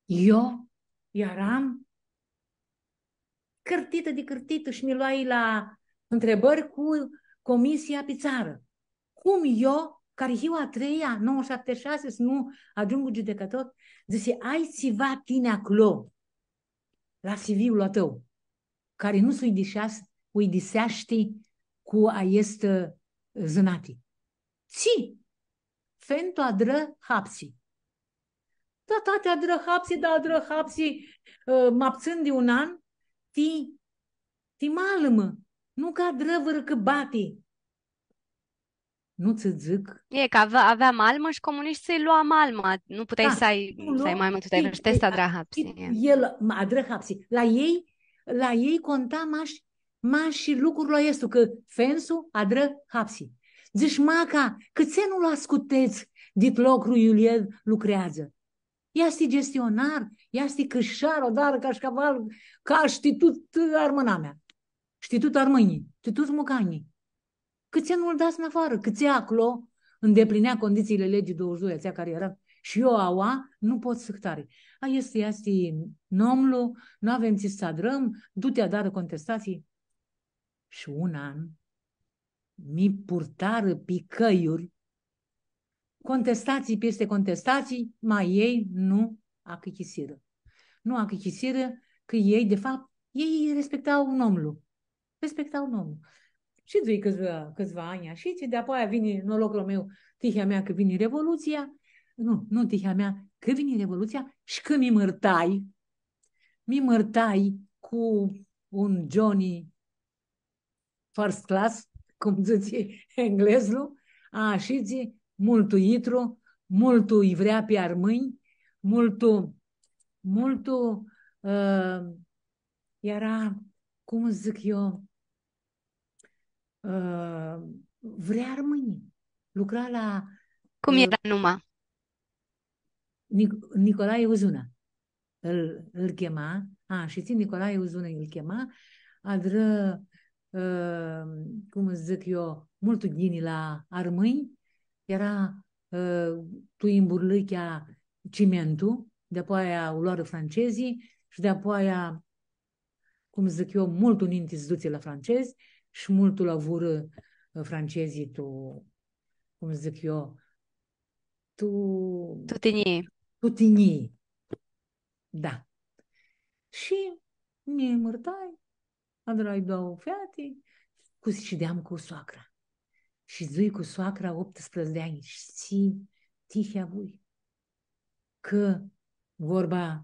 Eu eram cãrtitã di cãrtitã shi mi loai la ntrebãri cu comisia pi tsarã. Cum eu, cari hiu a treia, nouã shapti shasi, s-nu agiungu giudicãtor? Dzãsi, ai tsiva tini aclo, la C V-ul a tãu, cari nu s-uidiseas-, uidiseashti cu aestã zãnati. Tsi? Fentu adrã hapsi. Da, tati, adrã hapsi, da, adrã hapsi, ã, ma ptsãn di un an, ti, ti malmã, nu cã adrã vãrã cãbati. Nu tsã dzãc. E, cã avea, avea malmã shi comunishtii lua malma. Nu puteai s-ai, nu, s-ai malmã, tu, ti, s-adrã hapsi, e. El ma-, adrã hapsi. La elj, la elj conta mash, mash lucrul aestu, cã fensu adrã hapsi. Dzãsh, maca, cãtse nu lu ascutets dit loclu iu el lucreadzã? Easti gestionar, easti cãshar, adarã cashcaval, ca shtii tut armãnamea. Shtii tut armãnjlji, shtii tuts mucanjlji. Cãtse nu-l dats nafoarã? Cãtse aclo ãndeplinea conditsiili legii douăzeci, atsea cari eara. Shi eu aua nu pot s-ahtari. A, easti, easti nomlu, nu avem tsi s-adrãm, du-ti adarã contestatsii. Shi un an mi purtarã pi cãljuri, contestatsii pisti contestatsii, ma elj nu achichisirã. Nu achichisirã cã elj, de fapt, elj respectau nomlu. Respectau nomlu. Shidzui cãtsiva, cãtsiva anj, shi di-apoaia vini noroclu a meu, tihea mea, cã vini Revolutsia, nu, nu tihea mea, cã vini Revolutsia shi cã mi mãrtai, mi mãrtai cu un Johnny first class, cum dzãtsi englezlu, a, shi dzãtsi, multu itru, multu lji vrea pi armãnj, multu, multu, ã, eara, cum dzãc eu, ã, vrea armãnj. Lucra la, Cum ã, eara numa? Nic-, Nicolae Uzunã. Ãl, ãl chema, a, shi tsi Nicolae Uzunã ãl chema, adrã, ã, cum dzãc eu, multu ghini la armãnj, eara, ã, tu imburlãchea Cimentu, di-apoaia u loarã francezlji shi di-apoaia, cum dzãc eu, multu ninti s-dutsi la francezi shi multu lu avurã, ã, francezlji tu, cum dzãc eu, tu, Tu tinjii. Tu tinjii. Da. Shi mi mãrtai, adrai doauã feati, cu, shideam cu soacra. Shidzui cu soacra optsprãdzatsi di anj, shi tsi tihea avui. Cã vorba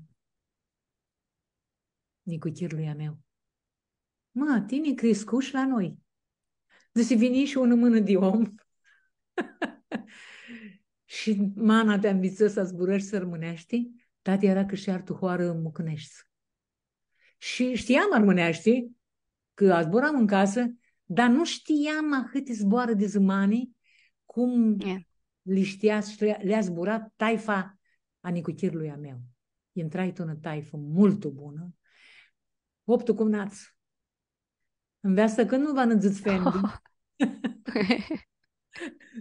nicuchirlui a meu. Ma, tini criscush la noi. Dzãsi, vini shi unã mãnã di om. Shi mana ti anvitsã s-zburãshti armãneashti, tati eara cãshear tu hoarã mucãneshti. Shi shtiam armãneashti, cã zburam tu casã, dar nu shtiam ahãti zboarã di zãmani, cum E. li shtia shi li-a zburat taifa a nicuchirlui a meu. Intrai tu unã taifã multu bunã. Optu cumnats. Nveastã cãndu va nã dzãts fendi?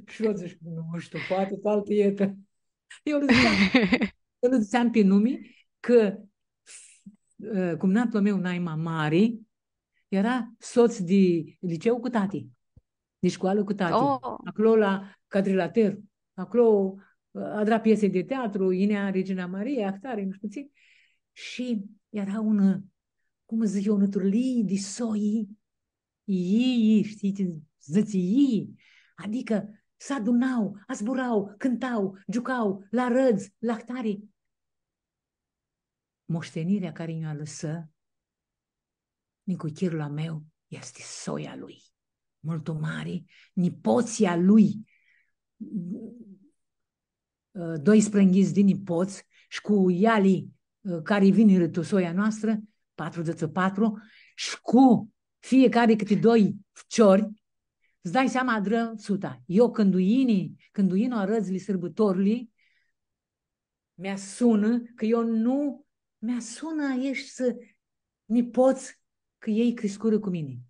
Shi eu dzãc, nu shtiu, poati tu altã etã. Eu lã dzãtseam, eu lã dzãtseam pi numi cã, ã, cumnatlu a meu nai ma mari eara sots di liceu cu tati, di shcoalã cu tati. Oh. Aclo la Cadrilater, aclo, ã, adra piese di teatru, yinea Regina Maria, ahtari, nu shtiu tsi. Shi eara unã, cum dzãc eu, unã turlii di soi, yii, shtii, dzãtsi yii, adicã s-adunau, zburau, cãntau, giucau, la arãdz, la ahtari. Moshtenira cari nj-u alãsã nicuchirlu a meu easti soia lui. Multu mari, nipotslji a lui, ã, doisprãyinghits di nipots, shi cu eali, ã, cari vinirã tu soia noastrã, patrudzãtsi patru, shi cu fiecare cãti doi ficiori, ts-dai seama, adrã suta. Eu cãndu yini, cãndu yinu arãdzli, sãrbãtorli, mi asunã, cã eu nu, mi asunã aeshti nipots, cã elj criscurã cu mini.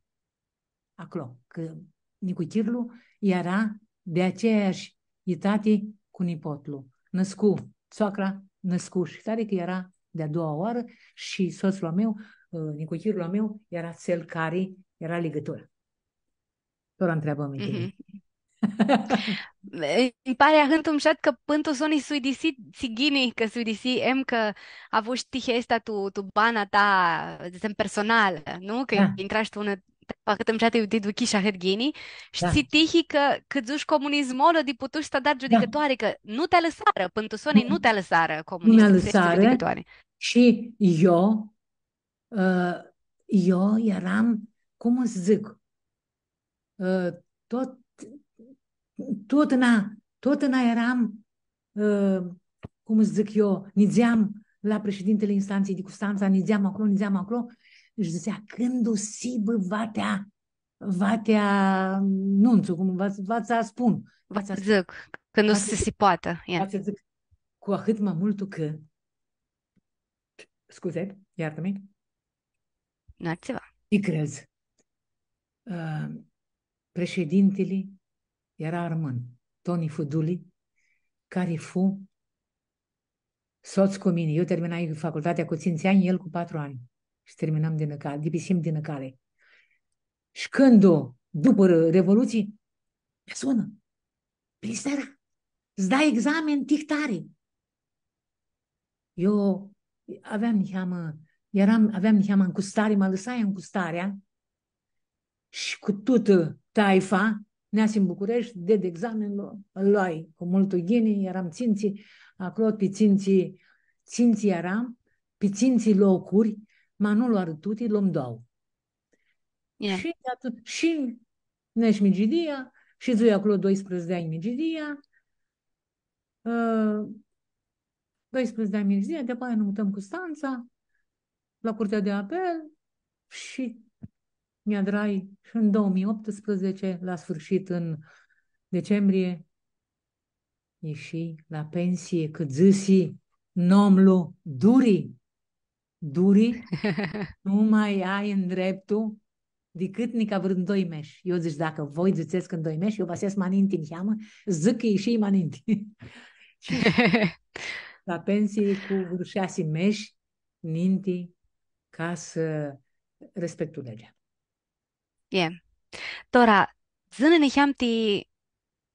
Aclo, cã nicuchirlu eara di aceeashi etati cu nipotlu. Nãscu soacra, nãscu shi tari cã eara di-a doua oarã shi sotslu a meu, ã, nicuchirlu a meu, eara atsel cari eara ligãtura. Tora ntreabã-mi tini. Mhm. Nji pari ahãntu mushat cã pãn tu soni s-uidisi, tsi ghini cã s-uidisi, em cã avushi tihea aestã tu, tu bana ta, dzãtsem, personalã, nu? Cã Da. intrashi tu unã, ahãt mushat, ti duchishi ahãt ghini, shi Da. tsi tihi cã, cã dzãsh comunismolu di putushi s-adari Da. giudicãtoari, cã nu ti alãsarã, pãn tu soni Nu. nu ti alãsarã Nu mi comunismolu s-eshti alãsarã giudicãtoari. shi eu, ã, eu earam, cum s-dzãc, ã, tot, totna, totna earam, ã, cum s-dzãc eu, nidzeam la președintele instanței di Custantsa, nidzeam aclo, nidzeam aclo, shi dzãtsea, cãndu s-hibã vatea, va ti a-, nunțu, cum va, va ts-aspun, Va s-dzãc, cã nu va s-, s-poatã. Ia. Va s-dzãc, cu ahãt ma multu cã, scuze, iartã-mi, Nu ai tsiva. Ti credz? Ã, președintele era armãn, Toni Fuduli, cari fu sots cu mini. Eu terminai facultatea cu tsintsi anj, el cu patru anj. Shi terminãm di nãcali, dipisim di nãcali. Shi cãndu, dupã Re-, Revolutsii, mi sunã: Pristera, s-dai examen ti htari. Eu aveam niheamã, eram, aveam niheamã ncustari, ma lãsai ncustarea shi cu tutã taifa, neasi tu Bucureshti, ded examenlu, lu loai cu multu ghini, eram tsintsi, aclo pi tsintsi, tsintsi eram, pi tsintsi locuri, ma nu loarã tuti, lom doauã. Ia. Shi atu-, shi nesh Migidia, shidzui aclo doisprãdzatsi di anj Migidia, ã, doisprãdzatsi di anj Migidia, di-apoaia nã mutãm Custantsa, la Curtea de Apel shi mi adrai shi în două mii optsprezece, la sfârșit, în decembrie, ishi la pensie, cã dzãsi nomlu Duri. Duri, nu ma ai ndreptul dicãt nica vãrã doi mesh. Eu dzãc, dacã voi dzãtsets cã doi mesh, eu va s-es ma ninti niheamã, dzãc cã ishii ma ninti. Shi la pensie cu vãrã shasi mesh ninti, ca s-respectu legea. E. Tora, dzã-nã niheam ti,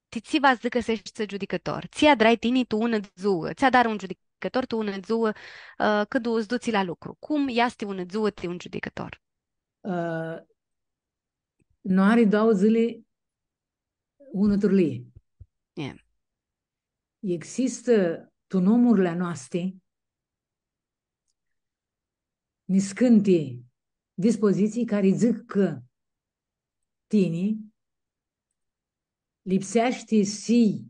ti tsi va s-dzãcã s-eshti giudicãtor. Tsi adrai tini tu unã dzuã, tsi adarã un giudicãtor tu unã dzuã, ã, cãndu s-dutsi la lucru. Cum easti unã dzuã ti un giudicãtor? Ã, nu ari doauã dzãli unã turlii. E. Existã tu nomurli a noasti niscãnti dispozitsii cari dzãc cã tini lipseashti s-hii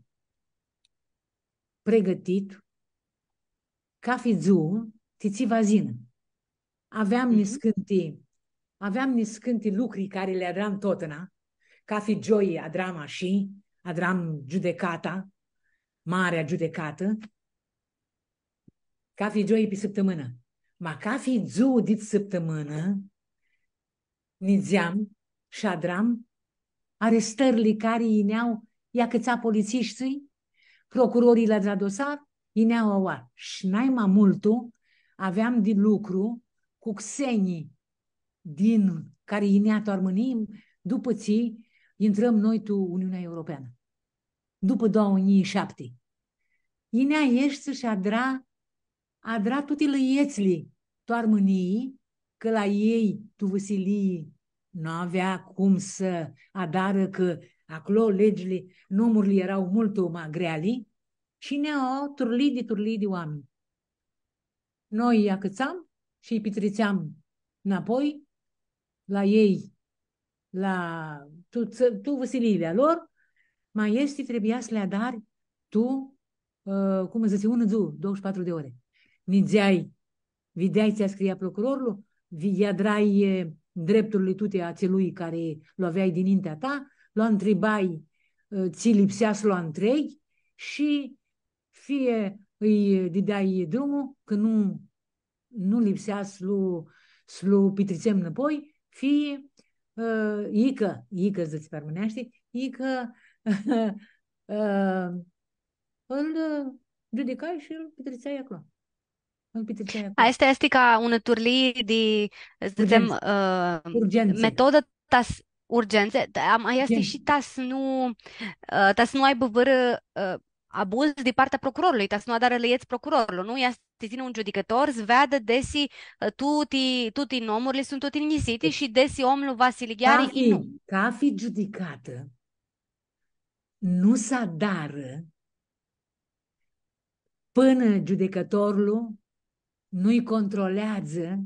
pregãtit cafi dzuã ti tsi va s-yinã. Aveam niscãnti, aveam niscãnti lucri cari li adram totna, cafi gioi adram ashi, adram giudicata, marea giudicatã, cafi gioi pi sãptãmãnã. Ma cafi dzuã dit sãptãmãnã, nidzeam shi adram arestãrli cari yinea, lj-acãtsa politsishtii, procurorii li adra dosar, yinea aua. Shi nai ma multu, aveam di lucru cu xenii din, cari yinea tu Armãnii, dupã tsi intrãm noi tu Uniunea Europeanã. Dupã doauã njilji shapti. Yinea aeshti shi adra, adra tuti lãetsli tu Armãnii, cã la elj, tu vãsilii, nu avea cum s-adarã, cã aclo legili, nomurli eara multu ma greali, shi yinea turlii di turlii di oaminj. Noi lj-acãtsam shi lji pitritseam nãpoi la elj, la tu, tu vãsiliili a lor, ma aeshti trebuia s-li adari tu, ã, cum dzãtsi, unã dzuã, douăzeci și patru de ore. Nidzeai, videai tsi scria procurorlu, vi-, lj-adrai, e, drepturli tuti a atselui cari lu aveai dinintea ta, lu ntribai, ã, tsi lipsea s-lu ntreghi shi fie lji dideai drumul, cã nu, nu lipsea s-lu, s-lu pitritsem nãpoi, fie, ã, icã, icã dzãtsi pi armãneashti, icã, ã, ãl, ã, giudicai shi ãl pitritseai aclo. Ãl pitritseai aclo. Aestã easti ca unã turlii di, s-dzãtsem, ã, metodã ta s-, urgentsã, da, am, aia easti shi ta s-nu, ã, ta s-nu aibã vãrã, ã, abuz di partea procurorlui, ta s-nu adarã lãets procurorlu, nu? Easti s-yinã un giudicãtor, s-veadã desi, ã, tuti, tuti nomurli suntu tuti njisiti shi desi omlu va s-li ligheari i nu. Cafi giudicatã nu s-adarã pãnã giudicãtorlu nu-lj controleadzã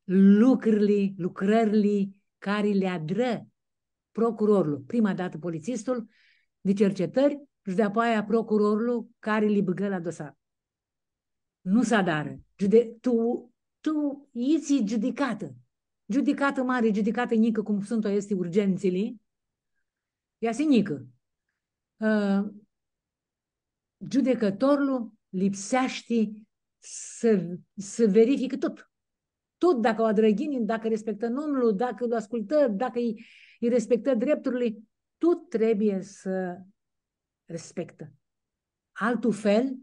lucrili, lucrãrli cari li adrã procurorlu. Prima datã politsistul di cercetãri shi di-apoaia procurorlu cari li bãgã la dosar. Nu s-adarã. Giude-, tu, tu itsi giudicatã. giudicatã mari, giudicatã njicã, cum suntu aesti urgentsili, easti njicã. Ã, giudicãtorlu lipseashti s-, s-verificã tut. Tut, dacã u adrã ghini, dacã respectã nomlu, dacã lu ascultã, dacã lji, lji respectã drepturli, tut trebuie s-respectã. Altu fel,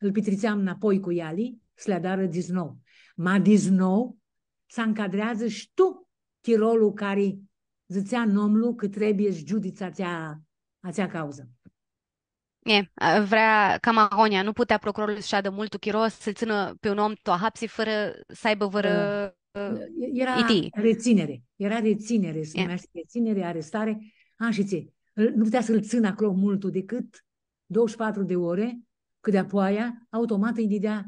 ãl pitritseam nãpoi cu eali, s-li adarã disnou. Ma disnou, s-ancadreadzã shi tu chirolu cari dzãtsea nomlu cã trebuie s-giudits atsea, atsea cauzã. E, a, vrea cama agonja, nu putea procurorlu s-shadã multu chiro, s-lu tsãnã pi un om tu ahapsi fãrã s-aibã vãrã, ã, era iti. Retsinere, era retsinere, se numește retsinere, arestare, a, shi tsi, nu putea s-lu tsãnã aclo multu decât douăzeci și patru de ore, cã di-apoaia, automat, lji didea,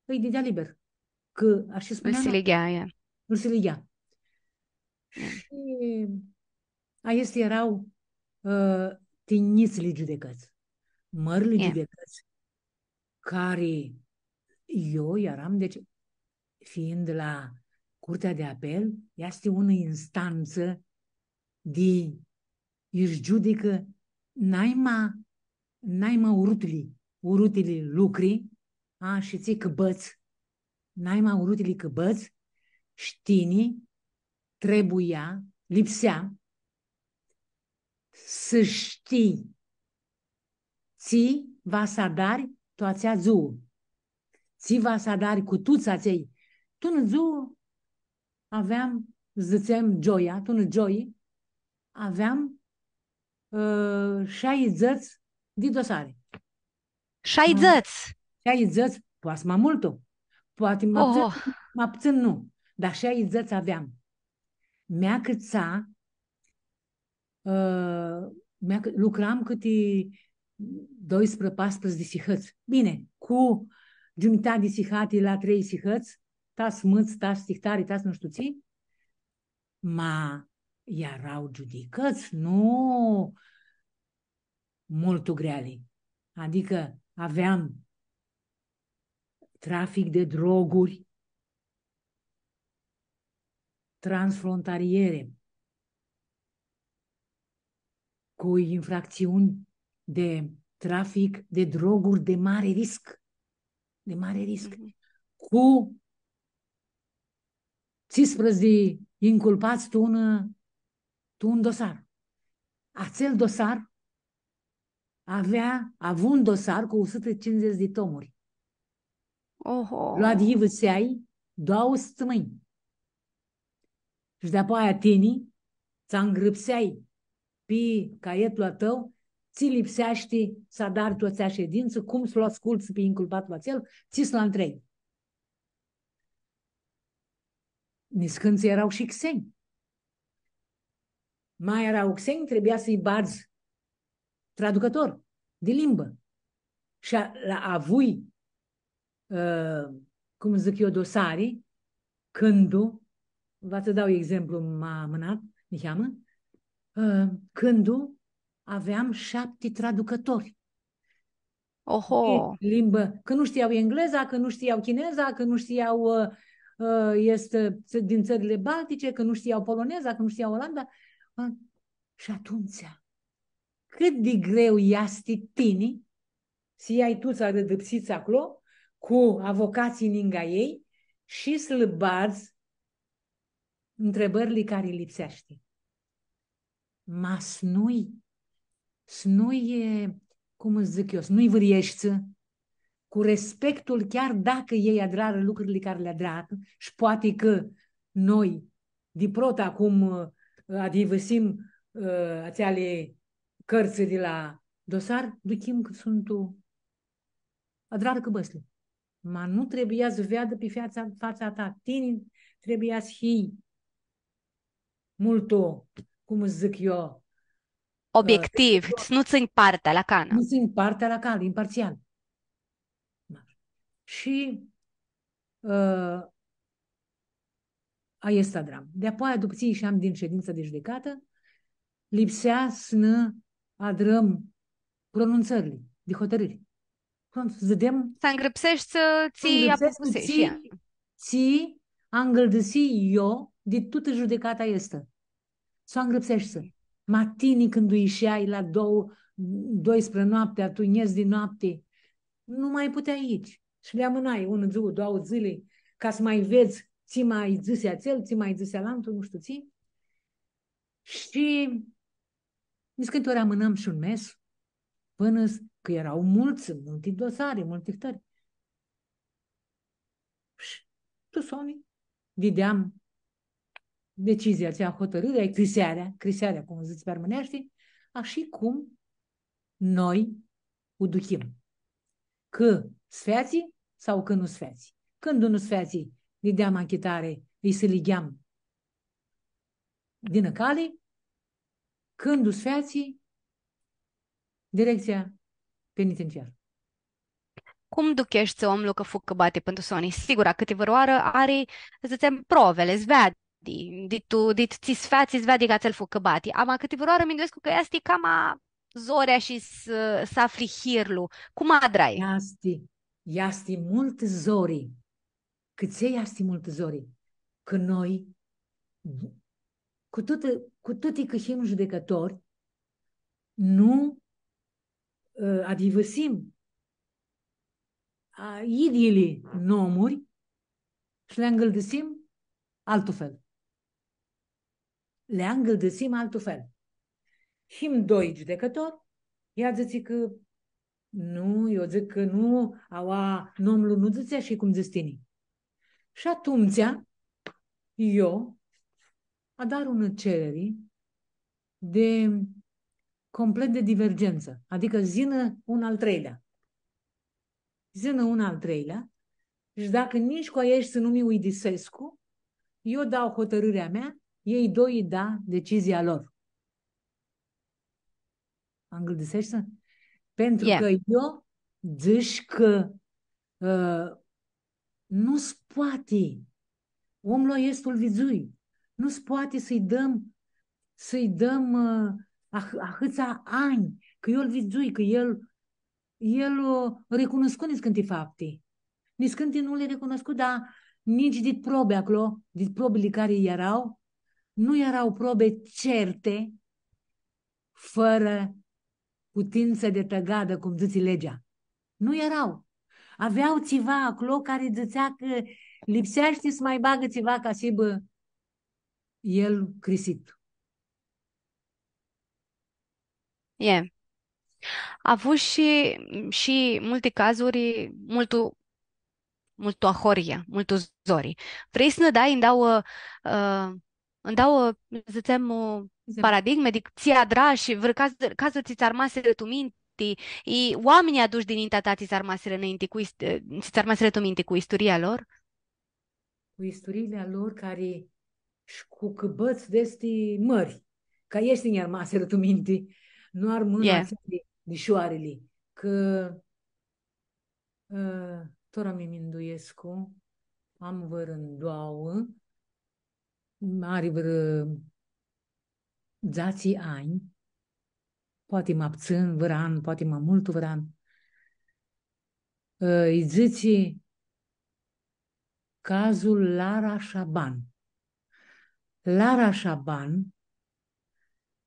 lji didea liber. Cã, ashi spunea, nu, s-liga, e. Nu, s-liga. E. Shi aesti eara, ã, tinjitsli giudicãts. Mãrli giudicãts, cari eu earam, deci, fiind la Curtea de Apel, easti unã instantsã di, iu s-giudicã naima, naima urutili, urutili lucri, a, shi tsi cãbãts, naima urutili cãbãts, shi tini trebuia, lipsea s-shtii tsi va s-adari tu atsea dzuã. Tsi va s-adari cu tuts atselj. Tu unã dzuã aveam, dzãtsem, gioia, tu unã gioi, aveam, ã, shaidzãts di dosari. Shaidzãts? Shaidzãts, poati ma multu. Poati ma putsãn, ma putsãn nu. Dar shaidzãts aveam. Mea cãtsa, ã, mea cã-, lucram cãti doisprãdzatsi, paisprãdzatsi di sihãts. Bine, cu giumitati di sihati la trei sihãts, ta s-mãts, ta s-tihtari, ta s-nu shtiu tsi, ma eara giudicãts, nu multu greali. Adicã aveam trafic de droguri transfrontaliere, cu infracțiuni de trafic de droguri de mare risc. De mare risc. Mhm. Cu tsisprãdzatsi di inculpats tu un, tu un dosar. Atsel dosar avea, avu un dosar cu o sutã cincizeci de tomuri. Oho. Lu adyiviseai doauã stãmãnj. Shi di-apoaia tini, tsã ngrãpseai pi caietlu a tãu, tsi lipseashti s-adari tu atsea shedintsã, cum s-lu ascultsã pi inculpatlu atsel, tsi s-lu ntreb. Niscãntsã eara shi xenj. Ma eara xenj, trebuia s-lji badz traducãtor di limbã. Shi a-, la, avui, ã, cum dzãc eu, dosari, cãndu, va tsã dau exemplu ma amãnat, niheamã, ã, cãndu aveam shapti traducãtori. Oho! Di limbã, cã nu shtiau engleza, cã nu shtiau chineza, cã nu shtiau, ã, ã, easti, ã, din țările baltice, cã nu shtiau poloneza, cã nu shtiau Olanda. Ã, shi atumtsea, cãt di greu easti tini s-lji ai tuts arãdãpsits aclo, cu avocatslji ningã elj, shi s-lã badz ntribãrli cari lipseashti. Ma s-nu-lj, s-nu-lj, e, cum dzãc eu, s-nu-lj vãryeshti cu respectul, chiar dacã elj adrarã lucrili cari li adrarã, shi poati cã noi, di prota, cum, ã, adyivisim, ã, atseali cãrtsã di la dosar, duchim cã suntu, adrarã cãbãtsli. Ma nu trebuia s-veadã pi featsa, fatsa ta. Tini trebuia s-hii multu, cum dzãc eu, obiectiv, ã, s-nu tsãnj partea la canã. Nu tsãnj partea la canã, impartsial. Da. Shi, ã, aestã adram. Di-apoaia, dupã tsi isheam din shedintsa di judicatã, lipsea s-nã adrãm pronuntsãrli di hotãrãri. Cum s-dzãtsem? S-angrãpseshti, ã, tsi, s-angrãpseshti, apucuseshti, tsi, ia, tsi angãldãsii eu di tutã judecata aestã. S-u angrãpseashti. Ma tini cãndu isheai la douã, doisprã noaptea, tu njets di noapti, nu mai puteai aici. Shi li amãnai unã dzuã, doauã dzãli, ca s-mai vedz tsi mai dzãsi atsel, tsi mai dzãsi alantu, nu shtiu tsi. Shi niscãnti ori amãnam shi un mes, pãnã s-, cã eara multsã, multi dosari, multi htãri. Shi tu soni videam decizia atsea, hotãrãrea, crisearea, crisearea, cum dzãts pi armãneashti, ashi cum noi u duchim. Cã s-featsi sau cã nu s-featsi. Cãndu nu s-featsi, li deam achitari, lji sãligeam dinã cali, cãndu s-featsi, directsia penitenciarã. Cum ducheshti omlu cã fu cãbati pãn tu soni? Sigura, cãtivãrãoarã ari, dzãtsem, provili, s-veadi, di tu, di tsi s-featsi, s-veadi cã atsel fu cãbati. Ama cãtivãrãoarã minduescu cã easti cama zorea shi s-, s-afli hirlu. Cum adrai? Easti, easti multu zori. Cãtse easti multu zori? Cã noi, cu tuti, cu tuti cã him judecãtori, nu, ã, adyivãsim, a, idyili nomuri shi li angãldãsim altu fel. Li angãldãsim altu fel. Him doi judecãtori, ea dzãtsi cã nu, eu dzãc cã nu, aua, nomlu nu dzãtsea ashi cum dzãts tini. Shi atumtsea, eu adar unã cereri di complet di divergentsã, adicã s-yinã un al treilea. S-yinã un al treilea, shi dacã nitsi cu aeshti nu mi uidisescu, eu dau hotãrãrea mea, elj doi da decizia lor. Angãldiseshti? Pentru cã eu dzãc cã, ã, nu s-poati. Omlu aestu lu vidzui. Nu s-poati s-lji dãm, s-lji dãm, ã, ah-, ahãtsa anj, cã eu lu vidzui, cã el, el, ã, recunoscu niscãnti fapti. Niscãnti nu li recunoscu, dar nitsi dit probi aclo, dit probili cari eara, nu eara probi certi, fãrã putintsã di tãgadã, cum dzãtsi legea. Nu eara. Avea tsiva aclo cari dzãtsea cã lipseashti s-ma bagã tsiva ca s-hibã el crisit. E. Avushi shi, shi multi cazuri, multu, multu ahoryea, multu zori. Vrei s-nã dai ndauã, ã, ndauã, dzãtsem, ã, paradigmi, di tsi adrash, vãrã caz, cazuri tsi tsã armasirã tu minti, i oaminjlji adush dinintea ta tsi tsã armasirã nãinti cu ist-, tsi tsã armasirã tu minti cu isturia lor? Cu isturiili a lor cari sh-, cu cãbãts di aesti mãri, ca aeshti nj-armasirã tu minti, nu armãn atseali di shoarili, cã, ã, tora mi minduescu, am vãrã doauã, ari vãrã dzatsi anj, poati ma ptsãn, vãrã an, poati ma multu, vãrã an. Ã, lji dzãtsi cazul Lara Shaban. Lara Shaban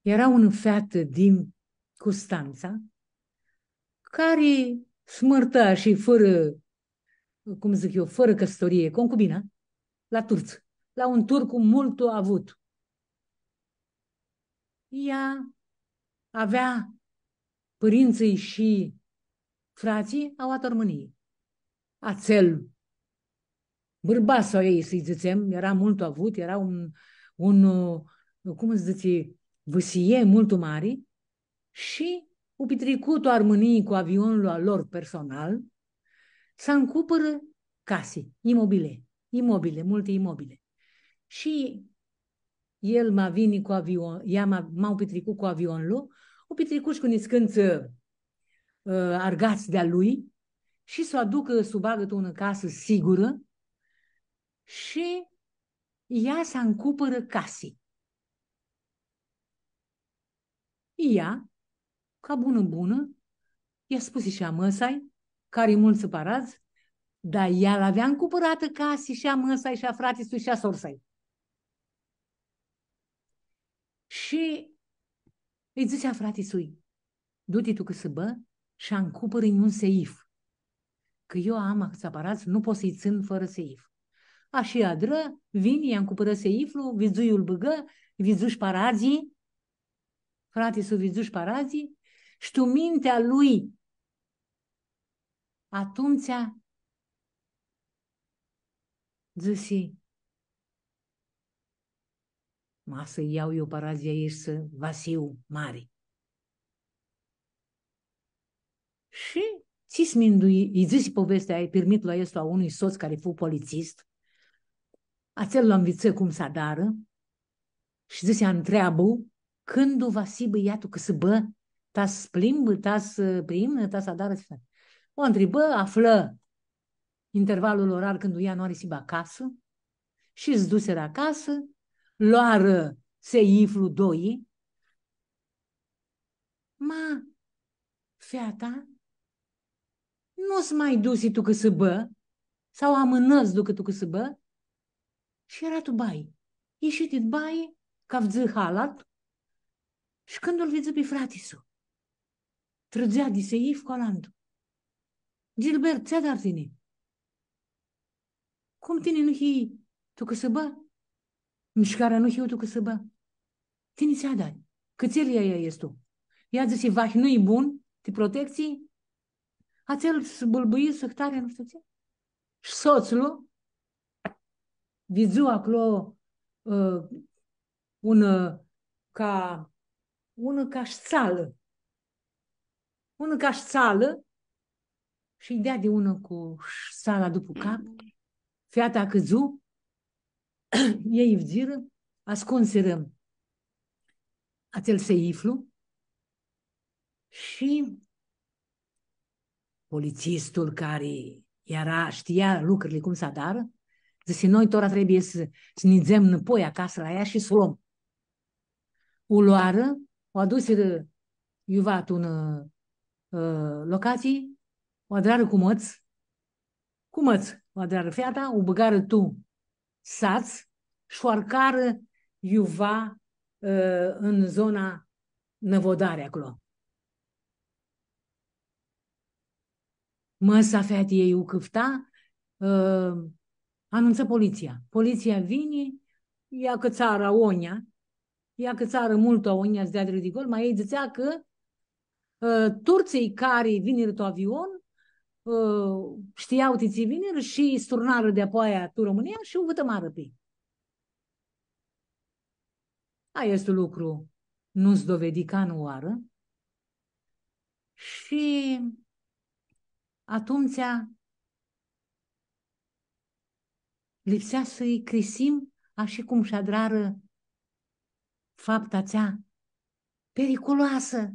eara unã featã din Custantsa, cari s-mãrtã shi fãrã, cum dzãc eu, fãrã cãsãtorie, concubinã, la turtsã, la un turcu multu avut. Ea avea pãrintsãlj shi fratslji aoa tu Armãnii. Atsel bãrbat a ljei, s-lji dzãtsem, eara multu avut, eara un, un, ã, cum s-dzãtsi, vãsie multu mari, shi u pitricu tu Armãnii cu avionlu a lor personal, s-ancupãrã casi, imobile, imobile, multi imobile. Shi el ma vini cu avion, ea ma, ma u pitricu cu avionlu, u pitricu shi cu niscãntsã, ã, argats di-a lui, shi s-u aducã, s-u bagã tu unã casã sigurã, shi ea s-ancupãrã casi. Ea, ca bunã, bunã, lj-spusi shi a mã-sai, cari multsã paradz, dar ea lj-avea ancupãratã casi shi a mã-sai, shi a frati-sui, shi a sor-sai. Shi lji dzãsi a frati-sui: „Du-ti tu cãsãbã shi ancupãrã-nj un seif, cã eu am ahãts aparadz, nu pot s-lji tsãn fãrã seif.” Ashi adrã, vini, lj-ancupãrã seiflu, vidzu, lj-lu bãgã, vidzu shi paradzlji, frati-su vidzu shi paradzlji, shi tu mintea lui atumtsea dzãsi: „Ma s-ljau eu paradzlji aeshti, va s-hiu mari.” Shi tsi s-mindui, lji dzãsi povestea aia, pirmitlu aestu a unui sots cari fu politsist, atsel lu anvitsã cum s-adarã shi dzãsi: „Antreabã-u cãndu va s-hibã ea tu cãsãbã, ta s-plimbã, ta s-priimnã, ta s-adarã tsi-nj fatsi.” U ntribã, aflã intervalul orar cãndu ea nu ari s-hibã acasã shi s-dusirã acasã, loarã seiflu doi, ma feata nu s-ma dusi tu cãsãbã, sau amãnã s-ducã tu cãsãbã, shi eara tu bai. Ishi dit bai, cavdzã halat, shi cãndu lu vidzu pi frati-su, trãdzea di seif cu alantu. „Gilbert, tsi adari tini? Cum tini nu hii tu cãsãbã? Mishcarea nu hiu tu cãsãbã. Tini tsi adari? Cãtse lji aestu?” Ea dzãsi: „Vahi nu-i bun ti protectsii?” Atsel s-bãlbãi, s-ahtari, nu shtiu tsi. Shi sotslu vidzu aclo, ã, unã ca, unã ca shtsalã. Unã ca shtsalã shi-lj deadi unã cu shtsala dupu cap. Feata acãdzu, elj fudzirã, ascunsirã atsel seiflu shi politsistul cari eara, shtia lucrili cum s-adarã, dzãsi: „Noi tora trebuie s-, s-nidzem nãpoi acasã la ea shi s-u lom.” U loarã, u adusirã iuva tu unã, ã, locatsii, u adrarã cu mãts, cu mãts u adrarã feata, u bãgarã tu sats shi u arcarã iuva, ã, tu zona Nãvodari aclo. Mãsa featiljei u cãfta, ã, anuntsã politsia. Politsia vini, lj-acãtsarã agonja, lj-acãtsarã multu agonja, s-deadirã di gol, ma elj dzãtsea cã, ã, turtsãlj cari vinirã tu avion, ã, shtia ti tsi vinirã shi s-turnarã di-apoaia tu Romãnia shi u vãtãmarã pi. Aestu lucru nu s-dovedi canãoarã shi atumtsea lipsea s-lji crisim ashi cum sh-adrarã fapta atsea periculoasã,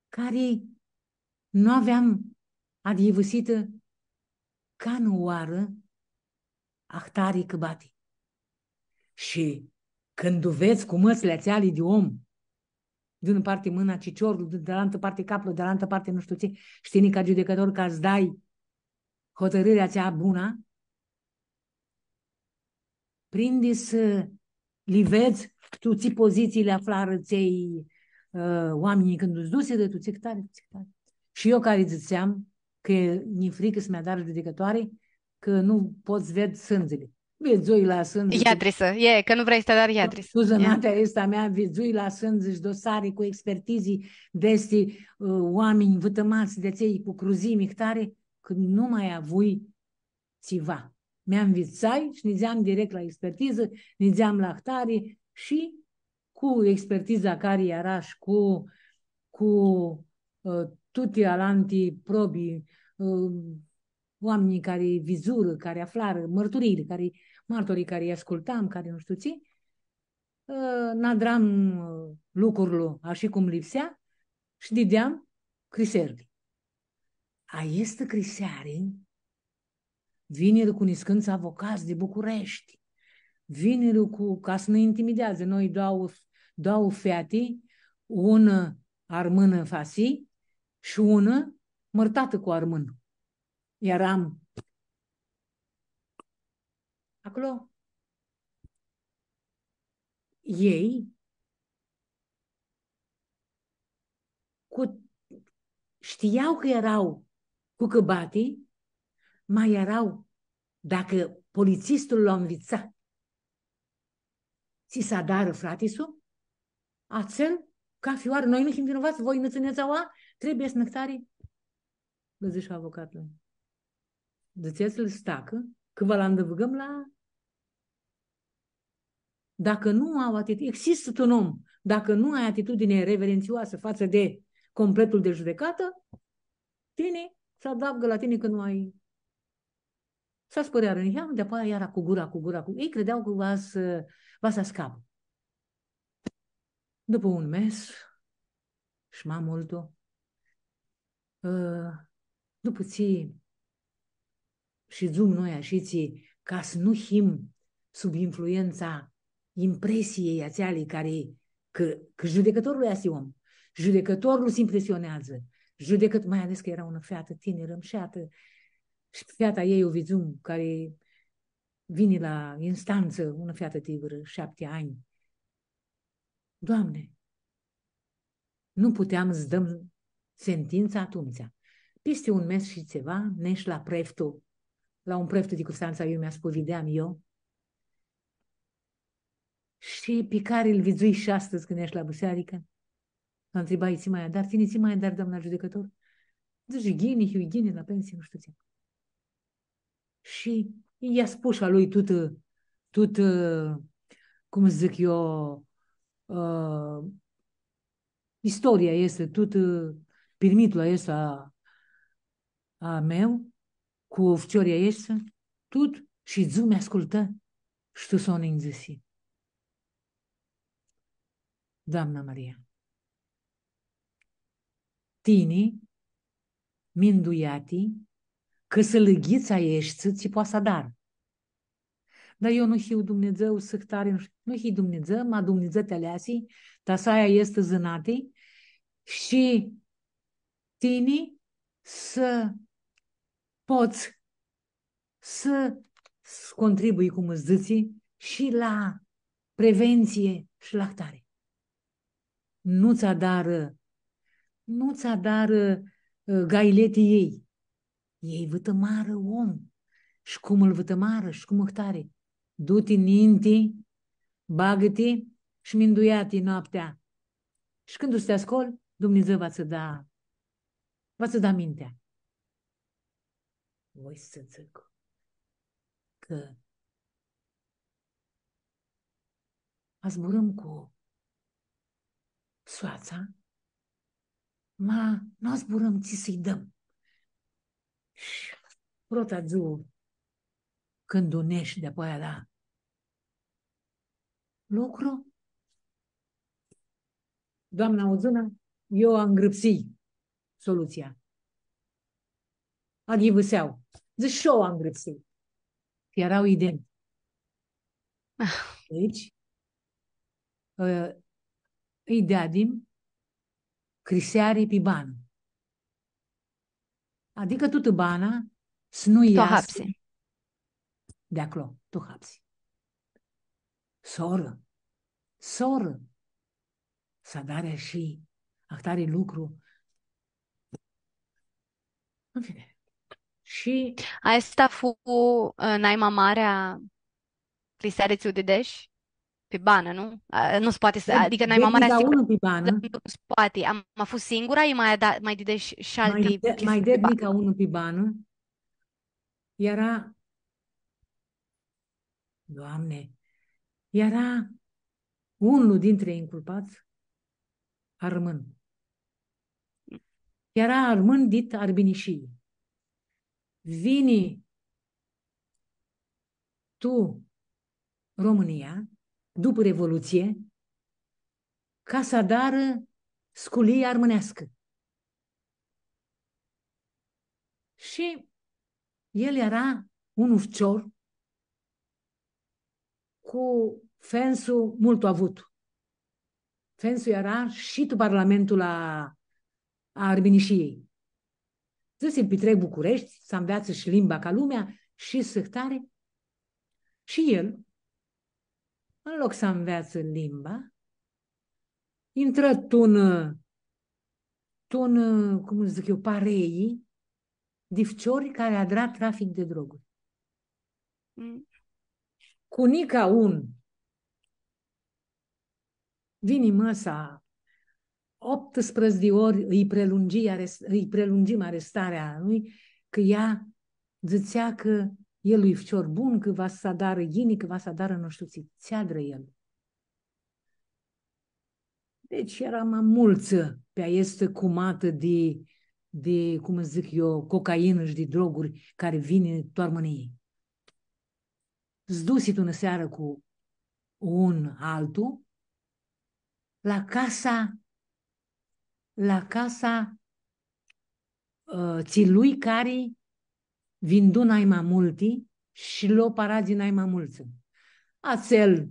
cari nu aveam adyivãsitã canãoarã ahtari cãbati. Shi cãndu vedz cu mãtsli atseali di om, di unã parti mãna, ciciorlu, di, di alantã parti caplu, di alantã parti nu shtiu tsi, shi tini ca giudicãtor ca s-dai hotãrãrea atsea bunã, prindi s-li vedz tu tsi pozitsii li aflarã atselj, ã, oaminj cãndu s-dusirã, tu tsi ahtari, tu tsi ahtari. Shi eu cari dzãtseam cã nj-e fricã s-mi adar giudicãtoari, cã nu pot s-ved sãndzili. Vidzui la sãndzi. Iadrisã, e, cã nu vrei s-ti adari iadrisã. Tu zãnatea aestã a mea, vidzui la sãndzi shi dosari cu expertizi di aesti, ã, oaminj vãtãmats di atselj cu cruzimi, ahtari, cã nu ma avui tsiva. Mi anvitsai shi nidzeam direct la expertizã, nidzeam la ahtari shi cu expertiza cari eara shi cu, cu, ã, tuti alanti probi, ã, oaminjlji cari vidzurã, cari aflarã, mãrturiili, cari, martorii cari ascultam, cari nu shtiu tsi, ã, n-adram, ã, lucrul ashi cum lipsea shi dideam crisearli. Aestã criseari vinirã cu niscãntsã avocats di Bucureshti. Vinirã cu, ca s-nã intimideadzã. Noi doauã, doauã feati, unã armãnã fasi shi unã mãrtatã cu armãn. Earam aclo. Elj Shtiau cã eara cucãbati, ma eara, dacã politsistul lu anvitsa tsi s-adarã frati-su, atsel, cafi oarã, noi nu him vinovats, voi nã tsãnets aua, trebuie s-nã ahtari. Lã dzãsh avocatlu. Dzãtsets-lã s-tacã, cã va lu andãvgãm la... Dacã nu au atitudine, existã un om, dacã nu ai atitudine reverențioasă față de completul de judecată, tini s-adavgã la tini cã nu ai... S-aspãrearã niheam, di-apoaia iara cu gura, cu gura, cu... Ei credeau cã va s-, va s-ascapã. Dupã un mes, shi ma multu, ã, dupã tsi shidzum noi ashitsi, ca s-nu him sub influentsa impresiei atseali cari, cã, cã judecãtorlu easti om, judecãtorlu s-impresioneadzã, judecãt-, mai ales cã eara unã featã tinirã, mshatã, shi feata ei u vidzum, cari vini la instantsã, unã featã di vãrã shapti anj. Doamne, nu puteam s-dãm sentintsa atumtsea. Pisti un mes shi tsiva, nesh la preftul, la un preftu di Custantsa, iu mi-aspuvideam eu, shi pi cari lu vidzui shi astãdz cãndu easti la bisearicã, lu ntribai: „Tsi ma adari, tini, tsi ma adari, doamna judecãtor?” Dzãtsi: „Ghini, hiu ghini, la pensii, nu shtiu tsi.” Shi i-aspush a lui tutã, tutã, cum dzãc eu, ã, istoria aestã, tutã pirmitlu aestu a, a meu, cu ficiorlji aeshti, tut, shi dzãc, mi ascultã, shi tu soni nji dzãsi: „Doamna Maria, tini minduea-ti cã s-lã ghits aeshti tsi poati s-adarã. Dar eu nu hiu Dumnidzã, s-ahtari, nu hiu, nu hiu Dumnidzã, ma Dumnidzã ti aleasi, ta s-ai aestã zãnati shi tini s-pots s-, s-contribui, cum dzãtsi, shi la preventsii shi la ahtari. Nu tsã adarã, nu tsã adarã, ã, gaileti elj. Elj vãtãmarã om. Shi cum lu vãtãmarã, shi cum ahtari. Du-ti ninti, bagã-ti shi minduea-ti noaptea. Shi cãndu s-ti ascol, Dumnidzã va tsã da, va tsã da mintea.” Voi s-dzãc cã azburãm cu soatsa, ma nu azburãm tsi s-lji dãm. Shi prota dzuã, cãndu nesh di-apoaia la lucru, doamna Udzuna, eu angrãpsii solutsia. Aghivãsea. Dzãc, shi eu angrãpsii. Eara identi. Ah. Deci, ã, lji deadim criseari pi banã. Adicã tutã bana s-nu iasã di aclo, tu hapsi. Sorã, sorã, s-adari shi ahtari lucru. În fine. Shi aestã fu, ã, naima marea criseari tsi u didesh? Pi banã, nu? A, nu s-poati s-, adicã naima marea... Pi banã. Nu s-poati. Am, ma fu singura, i ma da, ma didesh shi alti... Mai de-, mai ded nica unã pi banã. Eara, Doamne, eara unlu dintrã inculpats armãn. Eara armãn dit Arbinishii. Vini tu Romãnia, dupã Revolutsii, ca s-adarã sculii armãneascã. Shi el eara un ficior cu fensu multu avut. Fensu eara shi tu Parlamentul a, a Arbinishiei. Dzãsi, s-pitrec Bucureshti, s-anveatsã shi limba ca lumea shi s-ahtari. Shi el, în loc s-anveatsã limba, intrã tu un, ã, tu un, cum dzãc eu, parei di ficiori cari adra trafic di droguri. Mm. Cu nica un vini mãsa, optsprãdzatsi di ori ãlj prelungi ares-, ãlj prelungim arestarea a lui, cã ea dzãtsea cã el e ficior bun, cã va s-adarã ghini, cã va s-adarã nu shtiu tsi, tsi adrã el. Deci eara ma multsã pi aestã cumatã di, di, cum dzãc eu, cocainã shi di droguri cari vini tu Armãnii. S-dusi tu unã searã cu un altu la casa, la casa, ã, tsi lui cari vindu nai ma multi shi lo paradz di nai ma multsã. Atsel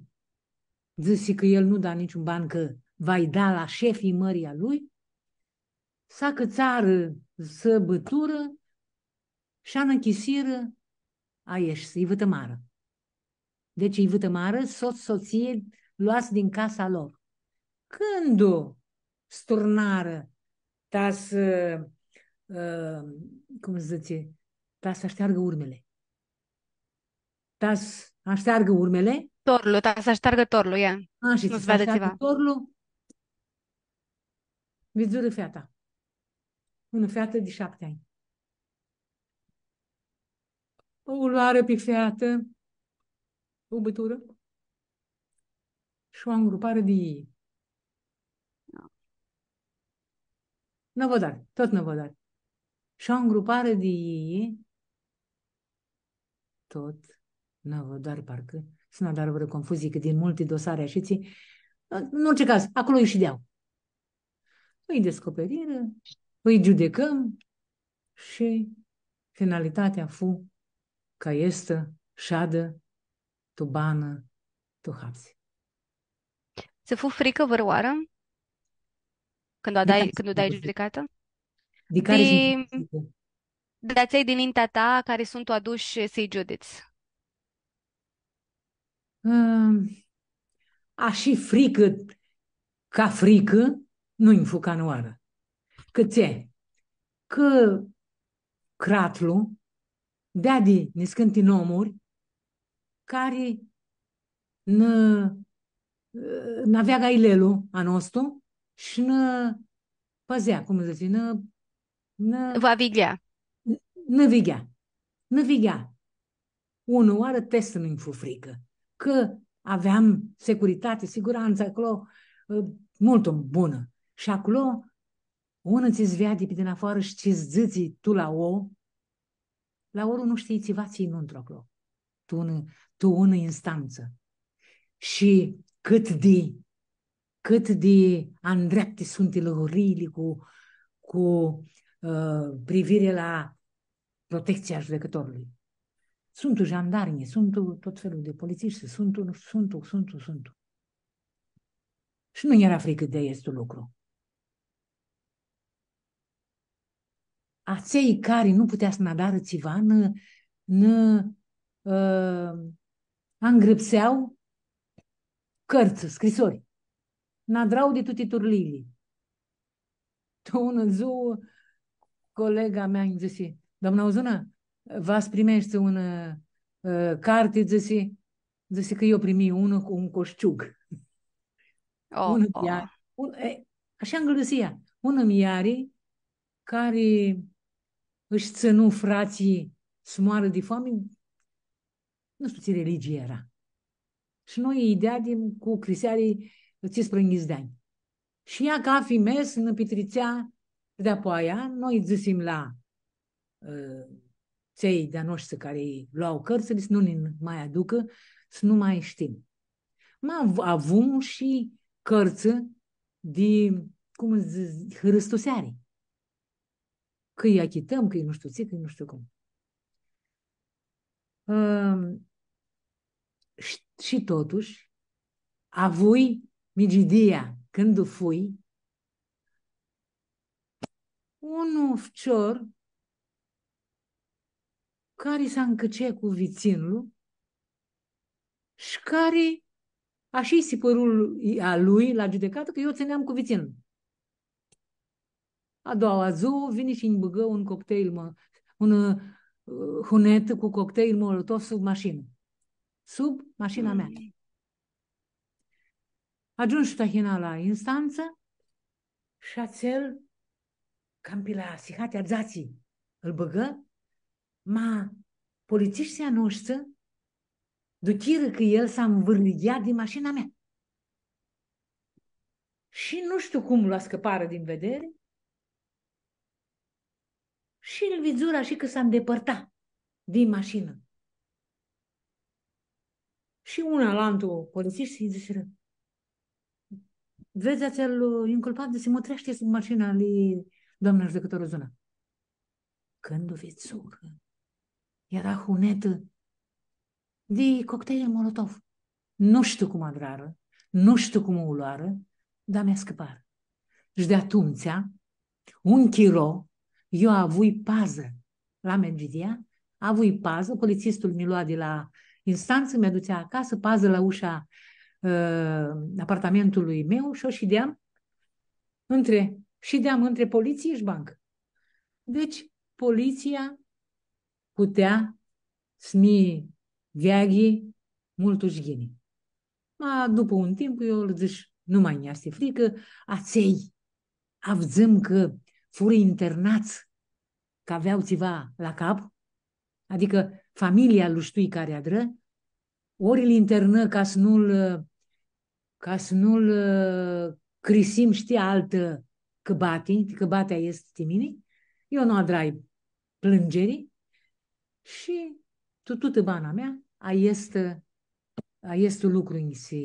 dzãsi cã el nu da niciun ban, cã va-lj da la shefii mãri a lui, s-acãtsarã, s-bãturã shi anchisirã aeshti, lji vãtãmarã. Deci lji vãtãmarã, sots, sotsii, loats din casa lor. Cãndu s-turnarã, ta s-, ã, cum s-dzãtsi, ta s-ashteargã urmili. Ta s-ashteargã urmili. Torlu, ta s-ashteargã torlu, ia. A, shi nu s-va da ashteargã tsiva. Torlu, vidzurã feata. Unã featã di shapti anj. U loarã pi featã, u bãturã shi u angruparã di yii. Nãvodari, tot Nãvodari. Shi u angruparã di yii, tot Nãvodari, parcã, s-nu adar vãrã confuzii, cã din multi dosari ashitsi, în orice caz, aclo lji shidea. Lji descoperirã, lji giudicãm shi finalitatea fu ca aestã s-shadã tu banã, tu hapsi. Tsã fu fricã vãrãoarã? Cãndu u dai, cãndu u dai giudicatã? Di cari? Di atselj dinintea ta cari suntu adushi s-lji giudits? Ãm, ashi fricã, ca fricã, nu-nj fu canãoarã. Cãtse? Cã cratlu deadi niscãnti nomuri cari nã, nã avea gailelu a nostu shi nã pãzea, cum dzãtsi, nã, nã... Vã vighea. Nã vighea. Nã vighea. Unã oarã ti s-nu-nj fu fricã, cã aveam securitati, sigurantsã aclo, ã, multu bunã. Shi aclo, unã tsi s-veadi pi dinafoarã shi tsi s-dzãtsi tu la o, la urmã nu shtii tsiva tsi-i nuntru aclo, tu unã, tu unã instantsã. Shi cãt di, cãt di andreapti suntu lãhuriili cu, cu, ã, priviri la protecția a judecătorului. Suntu jandarmi, suntu tot felul de polițiști, suntu, nu știu, suntu, suntu, suntu. Shi nu nj-eara fricã di aestu lucru. Atselj cari nu putea s-nã adarã tsiva, nã, nã, ã, angrãpsea cãrtsã, scrisori. Nã adra di tuti turliili. Tu unã dzuã, colega mea nji dzãsi: „Doamna Uzunã, va s-primeshti unã, ã, carti”, dzãsi, dzãsi cã eu primi unã cu un coșciug. Oh, unã, oh. Mia-, un, e, ashi ngãlãsia, unã miari cari ãsh tsãnu fratslji s-moarã di foami, nu shtiu tsi religii eara. Shi noi lji deadim cu criseari tsisprãyinghits di anj. Shi ea, cafi mes, nã pitritsea, shi di-apoaia, noi dzãsim la, ã, tselj di-a noshtri cari loa cãrtsãli, s-nu nã ma aducã, s-nu ma shtim. Ma av-, avum shi cãrtsã di, cum dzãts, hãristuseari. Cã lji achitãm, cã lji nu shtiu tsi, cã lji nu shtiu cum. Ãm, shi, shi totushi, avui migidia, cãndu fui, un ficior cari s-ancãce cu vitsinlu shi cari, ashi si pãru a lui la giudicatã, cã eu tsãneam cu vitsinlu. A doua dzuã vini shi nji bãgã un cocktail, mã, un, ã, hunetã cu cocktail Molotov sub mashinã. Sub mashina mea. Mm. Agiumshu tahina la instantsã shi atsel, cam pi la sihatea dzatsi, ãl bãgã, ma politsishtii a noshtri duchirã cã el s-anvãrlighea di mashina mea. Shi nu shtiu cum lu ascãparã din vederi, shi ãl vidzurã shi cã s-andepãrta di mashinã. Shi unã alantu politsishti lji dzãsirã: „Vedz atsel inculpat, di s-mutreashti sub mashina ali doamna judecãtor Zuna.” Cãndu u vidzurã, eara hunetã di cocktail Molotov. Nu shtiu cum adrarã, nu shtiu cum u loarã, dar mi ascãparã. Shi di atumtsea, un chiro, eu avui pazã la Medgidia, avui pazã, politsistul mi lua di la instantsã, mi adutsea acasã, pazã la usha, ã, apartamentului meu shi eu shideam între, shideam între poliție și bancă. Deci, politsia putea s-mi veaghi multu sh-ghini. Ma dupã un timp, eu lã dzãsh: „Nu ma nj-easti fricã, atselj avdzãm cã furã internats, cã avea tsiva la cap, adicã familia lui shtui cari adrã, ori lu internã ca s-nu-l, ca s-nu-l, ã, crisim, shtii, altã cãbati, cãbatea easti ti mini, eu nu adrai plãngeri shi tu tutã bana mea, aestu, aestu lucru nji si,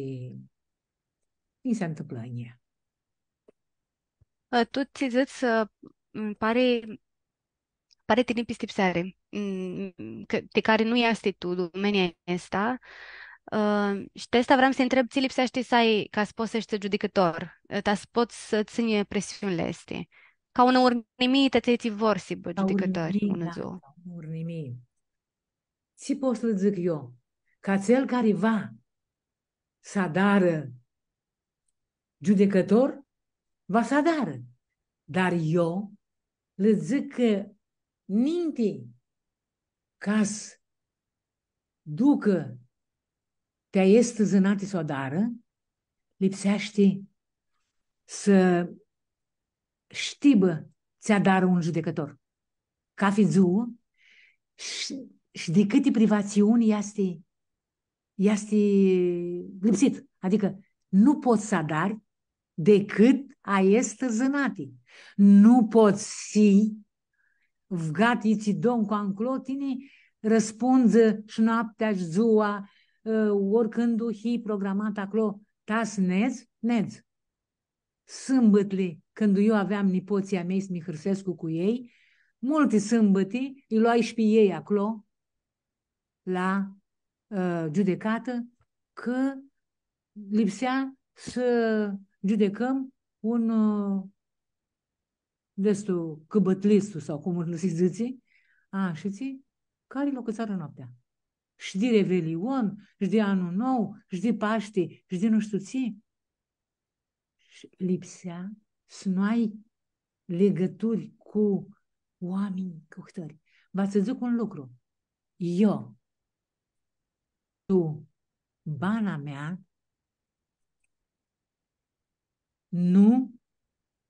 nji si ntãmplã a njia.” Ã, tu tsi dzãts, ã, ãnj pari, pari tini pistipseari, mm, cã, ti cari nu easti tu domenia aestã, ã, shi ti aestã vream s-ti ntreb, tsi lipseashti s-ai ca s-pots s-eshti giudicãtor, ã, ta s-pots s-tsãnj presiunili aesti? Ca unã urnimii ti atselj tsi vor s-hibã giudicãtori, urnimii, unã dzuã. Ca unã urnimii. Tsi pot s-lã dzãc eu? Ca atsel cari va s-adarã giudicãtor, va s-adarã. Dar eu lã dzãc cã ninti ca s-ducã ti aestã zãnati s-u adarã, lipseashti s-shtibã tsi adarã un giudicãtor. Cathi dzuã, sh-, sh-di cãti privatsiuni easti, easti lipsit. Adicã nu pots s-adari decãt aestã zãnati. Nu pots s-hii vgat itsi dom cu anclo, tini rãspundzã shi noaptea shi dzua, ã, oricãndu hii programat aclo, ta s-nedz, nedz. Sãmbãtli, cãndu eu aveam nipotslji a mei s-mi hãrsescu cu elj, multi sãmbãti lji loai shi pi elj aclo, la, ã, giudicatã, cã lipsea s-giudicãm un, ã, di aestu cãbãtlistu sau cum lã si dzãtsi, a, shi tsi, cari lu acãtsarã noaptea. Shi di Revelion, shi di Anu Nou, shi di Pashti, shi di nu shtiu tsi. Shi lipsea s-nu ai ligãturi cu oaminj, cu ahtãri. Va tsã dzãc un lucru. Eu, tu bana mea, nu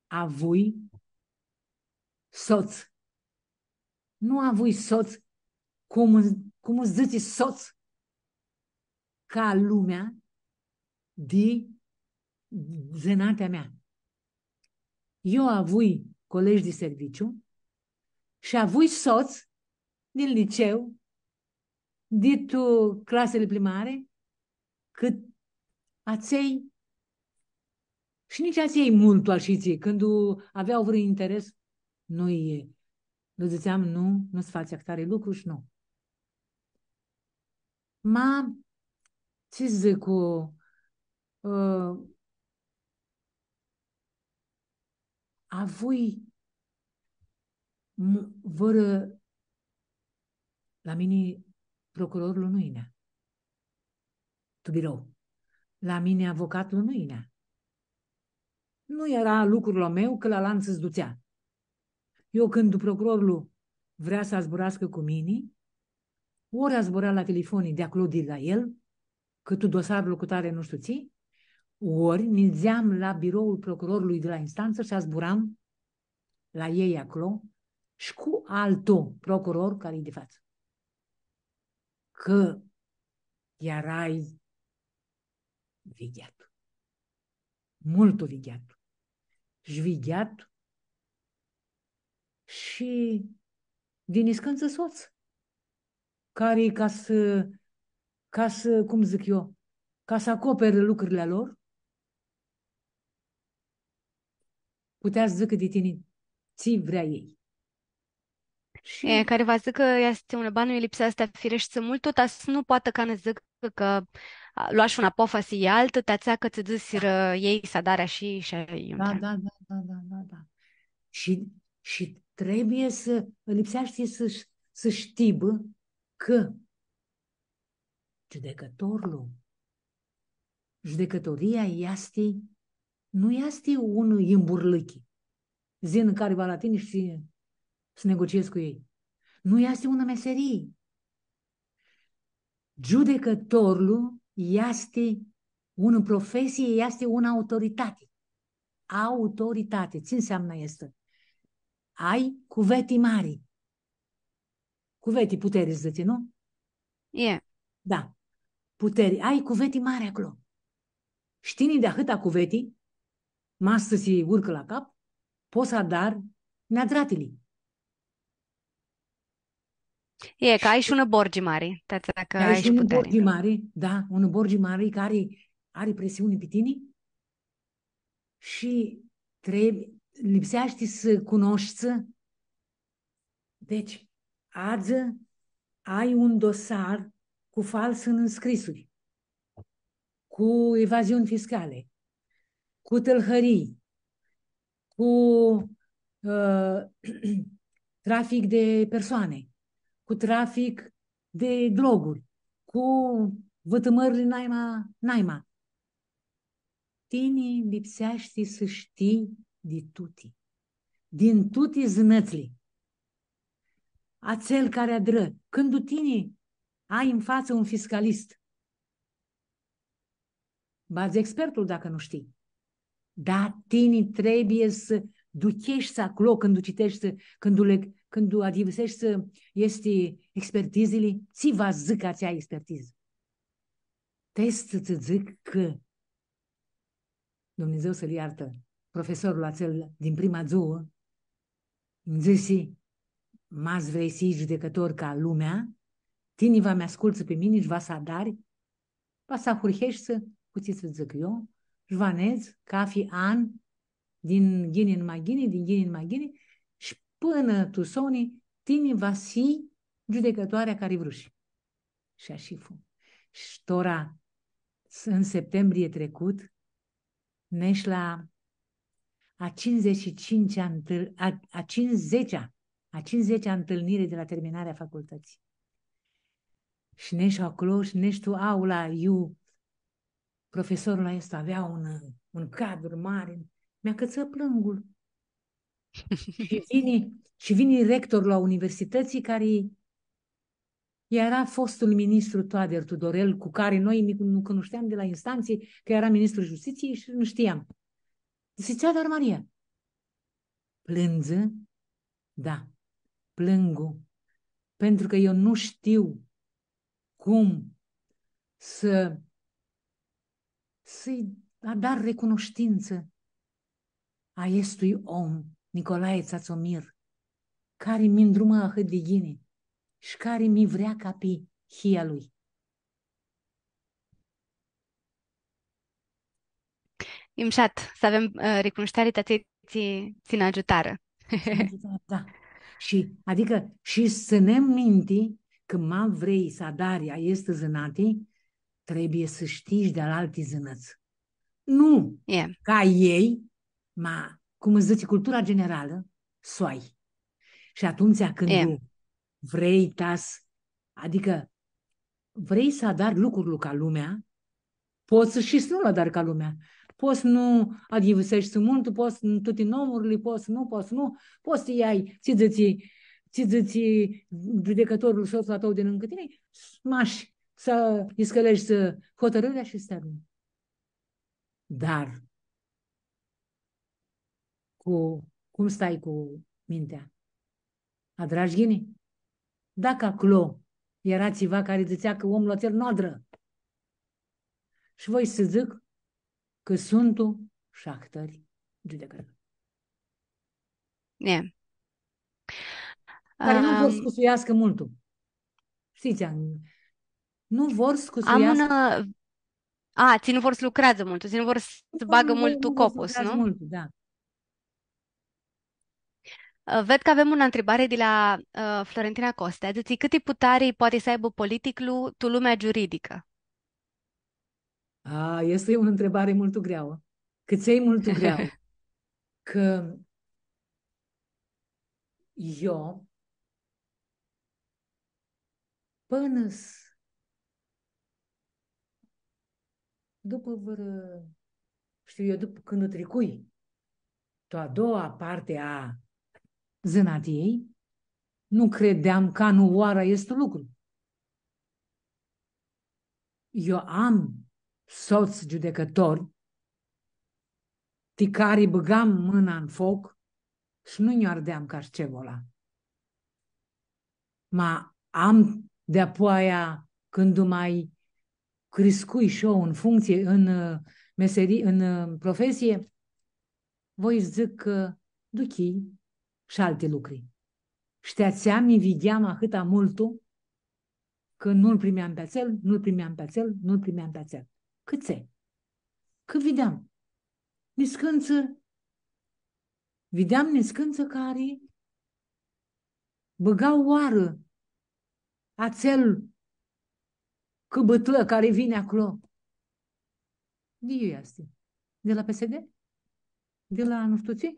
avui sots. Nu avui sots, cum, cum s-dzãtsi, sots ca lumea di zãnatea mea. Eu avui colegi di serviciu shi avui sots din liceu, di tu clasili primari, cãt atselj, shi nitsi atselj multu ashitsi, cãndu avea vãrã interes, nu-lj, lã dzãtseam, nu, nu s-fatsi ahtari lucru shi nu. Ma, tsi dzãc, ã, avui m-, vãrã, la mini procurorlu nu yinea tu birou. La mini avocatlu nu yinea. Nu eara lucrul a meu, cã la alantsã s-dutsea. Eu cãndu procurorlu vrea s-zburascã cu mini, ori zbura la telefoni di aclo di la el, cã tu dosarlu cu tari nu shtiu tsi, ori nidzeam la biroul procurorlui di la instantsã shi zburam la elj aclo shi cu altu procuror cari-i di fatsã. Cã earai vigheat. Multu vigheat. Shi vigheat shi di niscãntsã sots, cari ca s-, ca s-, cum dzãc eu, ca s-acoperi lucrili a lor, putea s-dzãcã di tini tsi vrea elj. Shi E, cari va s-dzãcã cã easti unã banã, lipsea s-ti afireshti multu, ta s-nu poatã canã s-dzãcã cã, a, loashi unã apofasi altã, ti atsea cã tsã dzãsirã elj s-adari ashi shi Da, aiuntrea. da, da, da, da, da, da. Shi, shi trebuie s-, lipseashti s-, s-shtibã cã giudecãtorlu, judecãtoria easti, nu easti un imburlãchi. Dzã-nj cari va la tini shi s-negociedz cu elj. Nu easti unã meserii. Giudecãtorlu easti unã profesii, easti unã autoritati. Autoritati. Tsi nseamnã aestã? Ai cuveti mari. Cuveti, puteri, dzãtsi, nu? E. Da. Puteri. Ai cuveti mari aclo. Shi tini di ahãtã cuveti, ma s-tsã si urcã la cap, pots s-adari neadratili. E, cã ai shi unã borgi mari, ti atsea cã Ai ai shi shi unã puteri. borgi mari, da, unã borgi mari cari ari presiuni pi tini shi trebuie, lipseashti s-cunoshti. Deci, adzã ai un dosar cu falsã ãnscrisuri, cu evaziuni fiscale, cu tãlhãrii, cu, ã, trafic de persoane, cu trafic de droguri, cu vãtãmãrli naima, naima. Tini lipseashti s-shtii di tuti, din tuti zãnãtsli. Atsel cari adrã, cãndu tini ai tu fatsã un fiscalist, badz expertul dacã nu shtii. Dar tini trebuie s-ducheshti aclo cãndu citeshti, cãndu le, cãndu adyivãseshti easti expertizili, tsi va dzãcã atsea expertizã. Trebuie s-dzãc cã Dumnidzã s-lu iartã, profesorlu atsel din prima dzuã, nji dzãsi: „Ma s-vrei s-hii giudicãtor ca lumea, tini va mi ascultsã pi mini shi va s-adari, va s-ahurheshti cu tsi tsã dzãc eu, shi va nedz cafi an, din ghini ma ghini, din ghini ma ghini, shi pãnã tu soni, tini va s-hii giudicãtoarea cari vrushi.” Shi ashi fu. Shi tora, s-, în septembrie trecut, nesh la a cincizeci și cinci-a întâl-, a, a cincizecea, a cincizecea întâlnire de la terminarea facultății. Shi nesh aclo, shi nesh tu aula, iu profesorlu aestu avea un, un cadru mari, mi-acãtsã plãngul. Shi vini, shi vini rectorlu a universității, cari eara fostul ministru Toader Tudorel, cu cari noi ni, nu cunushteam di la instantsã, cã eara ministru justiției shi nu shtiam. Dzãsi: „Tsiva, Maria, plãndzi?” „Da, plãngu, pentru că eu nu știu cum să, să-i adar recunoștință a acestui om, Nicolae Tsatsomir, cari mi ndrumã ahãt di ghini shi cari mi vrea ca pi hilja lui.” E mushat s-avem, ã, recunoshteari ti atselj tsi, tsi nã agiutarã. Da. Shi, adicã, shi s-tsãnem minti cã ma vrei s-adari aestã zãnati, trebuie s-shtii shi di alalti zãnãts. Nu E. ca elj, ma, cum s-dzãtsi, cultura generalã, s-u ai. Shi atumtsea cãndu E. vrei ta s-, adicã, vrei s-adari lucrul ca lumea, pots shi s-nu-l adari ca lumea. pots s-nu adyivãseshti multu, pots s-, tuti nomurli, pots s-, nu, pots s-, nu, pots s-ti ljai, tsi dzãtsi, tsi dzãtsi giudicãtorlu, sotslu a tãu di ningã tini, mash s-iscãleshti hotãrãrea shi s-ti armãnj. Dar cu, cum stai cu mintea? Adrash ghini? Dacã aclo eara tsiva cari dzãtsea cã omlu atsel nu adrã. Shi voi s-dzãc cã suntu shi ahtãri giudicãtori. E. Cari nu vor s-cusuiascã multu. Shtits, am-, nu vor s-cusuiascã. Am unã, a, tsi nu vor s-lucreadzã multu, tsi nu vor s-bagã multu copus, nu? Nu vor s-lucreadzã multu, da. Ã, ved cã avem unã ntribari di la, ã, Florentina Costea. Dzãtsi, cãti putari poati s-aibã politiclu tu lumea giuridicã? A, easti unã ntribari multu greauã. Cãtse e multu greauã? Cã eu, pãnã s-, dupã vãrã, shtiu eu, dupã cãndu tricui tu a doua parti a zãnatiljei, nu credeam cã nu oarã aestu lucru. Eu am sots giudicãtori ti cari bãgam mãna tu foc shi nu nj-ardeam ca shi tsi vola. Ma am di-apoaia, cãndu ma criscui shi eu tu functsii, tu, ã, meserii, tu, ã, profesii, voi s-dzãc cã duchii shi alti lucri. Shi ti atsea mi vigheam ahãt multu, cã nu-l primeam pi atsel, nu-l primeam pi atsel, nu-l primeam pi atsel. Cãtse? Cã videam niscãntsã, videam niscãntsã cari bãga oarã atsel cãbãtlã cari vini aclo. Di iu easti? Di la P S D? Di la nu shtiu tsi?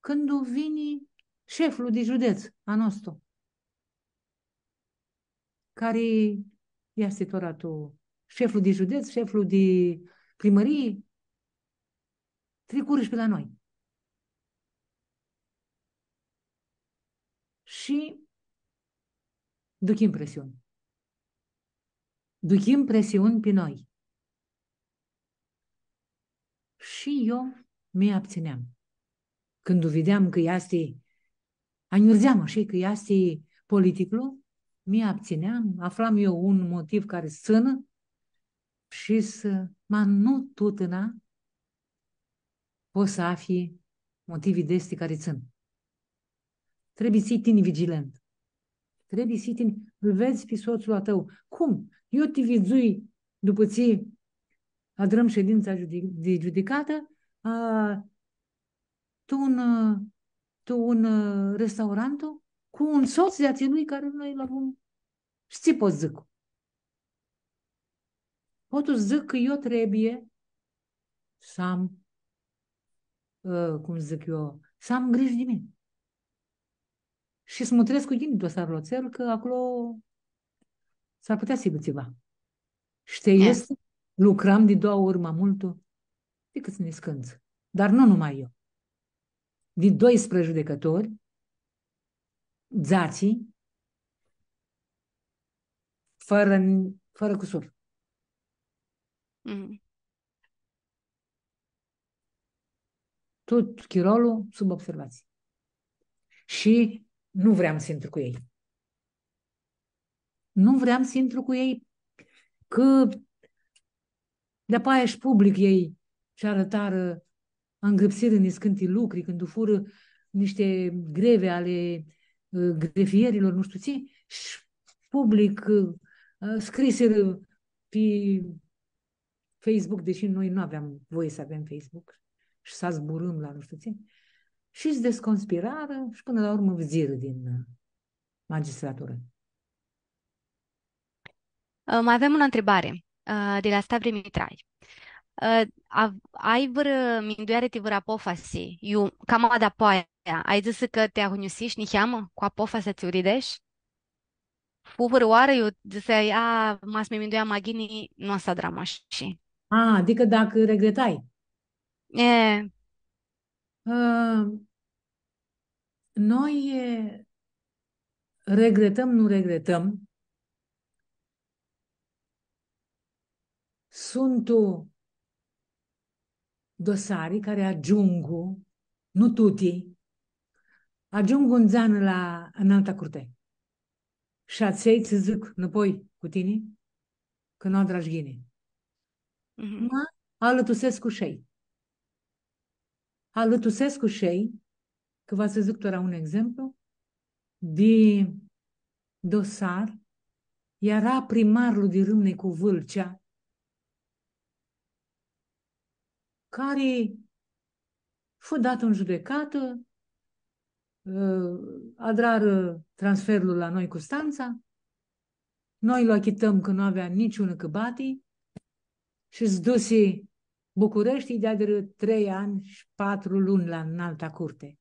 Cãndu vini sheflu di judets a nostru, cari easti tora tu, sheflu di judets, sheflu di primãrii, tricurã shi pi la noi. Shi duchim presiuni. Duchim presiuni pi noi. Shi eu mi abtsineam. Cãndu videam cã easti, anjurdzeam, shi cã easti politiclu, mi abtsineam, aflam eu un motiv cari s-tsãnã shi s-, ma nu tutãna pots s-afli motivi di aesti cari tsãn. Trebuie s-hii tini vigilent. Trebuie s-hii tini, ãl vedz pi sotslu a tãu. Cum? Eu ti vidzui dupã tsi adrãm shedintsa giudi-, di giudicatã, a, tu un, a, tu un, a, restaurantu cu un sots di atselui cari noi lu avum. Shi tsi pot s-dzãc? Pot s-dzãc cã eu trebuie s-am, ã, cum dzãc eu, s-am grijã di mini. Shi s-mutrescu ghini dosarlu atsel, cã aclo s-ar putea s-hibã tsiva. Shtii, e, easti, lucram di doauã ori ma multu dicãt niscãntsã. Dar nu numai eu. Di doisprãdzatsi giudicãtori, dzatsi, fãrã, fãrã cusur. Mhm. Tut chirolu sub observatsii. Shi nu vream s-intru cu elj. Nu vream s-intru cu elj, cã di-apoaia shi public elj sh-arãtarã, angrãpsirã niscãnti lucri, cãndu furã nishti grevi ali, ã, grefierilor, nu shtiu tsi, shi public, ã, scrisirã pi Facebook, deshi noi nu aveam voie s-avem Facebook, shi s-zburãm la nu shtiu tsi, shi s-desconspirarã shi pãnã la urmã fudzirã din, ã, magistraturã. Ã, ma avem unã ntribari, ã, di la Stavri Mitrai. Ã, av-, ai vãrã mindueari ti vãrã apofasi? Iu, cama di-apoaia, ai dzãsã cã ti ahunjusish niheamã cu apofasea tsi u ridesh? Fu vãrãoarã iu dzãseai, a, ma s-mi minduiam ma ghini, nu s-adram ashi. A, adicã dacã regretai. E. Ã, noi, e, regretãm, nu regretãm, suntu dosari cari agiungu, nu tuti, agiungu ndzeanã la Înalta Curte. Shi atselj tsã dzãc nãpoi cu tini, cã nu adrash ghini. Mhm. Ma alãtusescu shi elj. Alãtusescu shi elj, cã va s-dzãc tora un exemplu, di dosar, eara primarlu di Râmnicu Vâlcea, cari fu dat în judecatã, ã, adrarã transferlu la noi Custantsa, noi lu achitãm cã nu avea niciunã cãbati shi s-dusi Bucureshti, deadirã trei anj shi patru luni la Înalta Curte.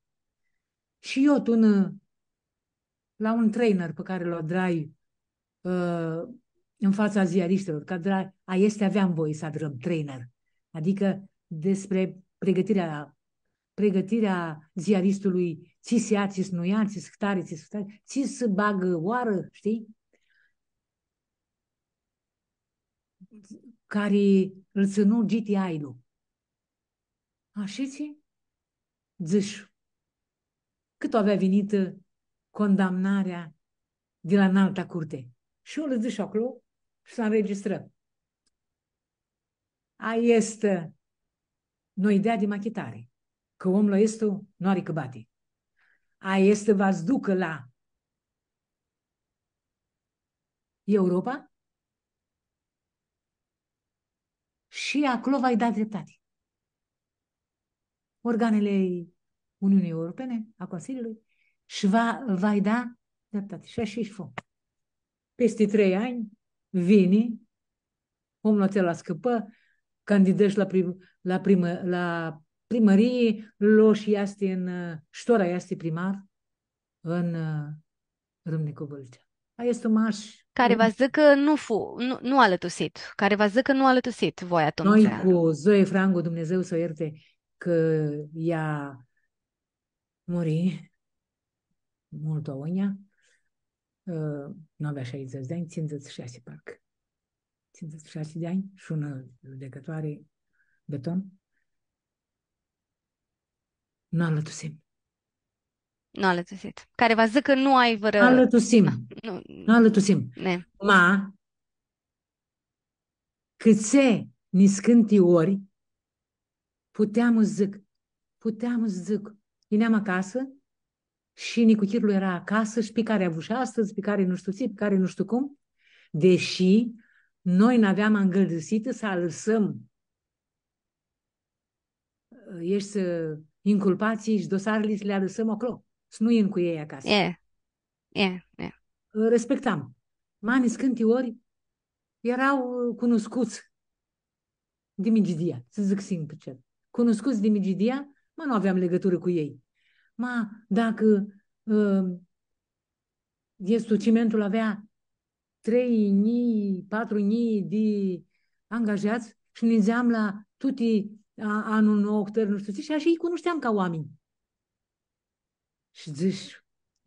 Shi eu, tu un, la un trainer pe care lu adrai, ã, în fața ziariștilor, că adra-, a, este, aveam voie să adrăm trainer, adică despre pregătirea, pregătirea ziaristului, tsi s-ia, tsi s-nu ia, tsi s-htari, tsi s-htari, tsi s-bagã oarã, știi? Cari lu tsãnu G T I-lu. Ashitsi? Dzãsh, cãt avea vinitã condamnarea di la Înalta Curte. Shi eu lã dzãsh aclo shi s-anregistrã. Aestã, noi deadim achitari, cã omlu aestu nu ari cãbati. Aestã va s-ducã la Europa shi aclo va-lj da dreptati. Organele Uniunii Europene, a Consiliului, shi va, va-lj da dreptati. Shi ashi fu. Peste trei anj, vini, omlu atsel scãpã, candidã shi la prim-, la primã-, la primãrii, lo shi easti în, ã, shi tora easti primar în, ã, Râmnicu Vâlcea. Aestu mash. Cari va s-dzãcã cã nu fu, nu, nu alãtusit. Cari va s-dzãcã cã nu alãtusit voi atumtsea. Noi cu Zoe Frangu, Dumnidzã s-u ljerte, cã ea muri multu agonjea, ã, nu avea shaidzãts di anj, tsindzãts shi shasi, parcã. Tsindzãts shi shasi di anj shi unã judecãtoari beton. Nu alãtusim. Nu alãtusit. Cari va s-dzãcã cã nu ai vãrã... Nu alãtusim. Nu. Nu alãtusim. Ne. Ma, cãtse niscãnti ori puteam s-dzãc, puteam s-dzãc, yineam acasã shi nicuchirlu eara acasã shi pi cari avu shi astãdz, pi cari nu shtiu tsi, pi cari nu shtiu cum, deshi noi n-aveam angãldãsitã s-alãsãm, ã, eshti, ã, inculpatslji shi dosarli s-li alãsãm aclo, s-nu yin cu elj acasã. E, e, e. Ã, respectam. Ma niscãnti ori eara, ã, cunuscuts di Migidia, s-dzãc sincer. Cunuscuts di Migidia, ma nu aveam ligãturã cu elj. Ma dacã, ã, Estu Cimentul avea trei njilji, patru njilji di angajats shi nidzeam la tuti a-, anlu nou, htãri, nu shtiu tsi, shi ashi lji cunushteam ca oaminj. Shi dzãsh,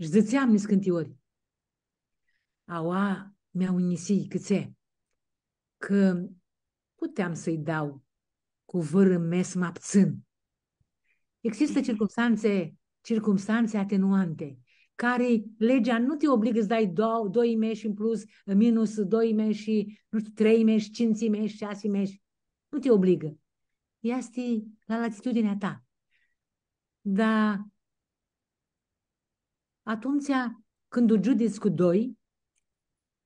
shi dzãtseam niscãnti ori. Aua mi-aunisii cãtse, cã puteam s-lji dau cu vãrã mes ma ptsãn. Există circumstanțe, circumstanțe atenuante, cari legea nu ti obligã s-dai do-, doi meshi în plus, minus doi meshi, nu shtiu, trei meshi, tsintsi meshi, shasi meshi. Nu ti obligã. Easti la latitudinea ta. Dar atumtsea, cãndu u giudits cu doi,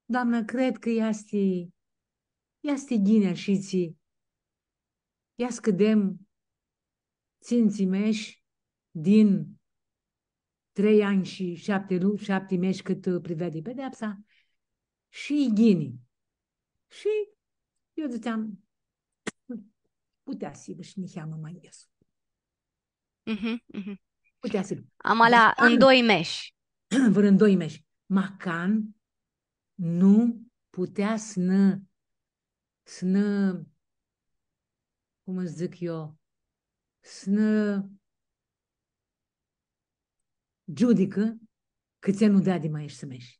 doamnã, cred cã easti, easti ghini ashitsi, ia s-cãdem tsintsi meshi din trei anj shi shapti lu-, shapti meshi cãt, ã, privedi pedepsa, shi e ghini. Shi eu dzãtseam, putea s-hibã shi niheamã ma njos. Mhm, mhm. Putea s-hibã. Ama la, ma în doi meshi. Vãrã în doi meshi. Ma can nu putea s-nã, s-nã, cum s-dzãc eu, s-nã giudicã cã tsi nu deadim aeshti sãmeshi.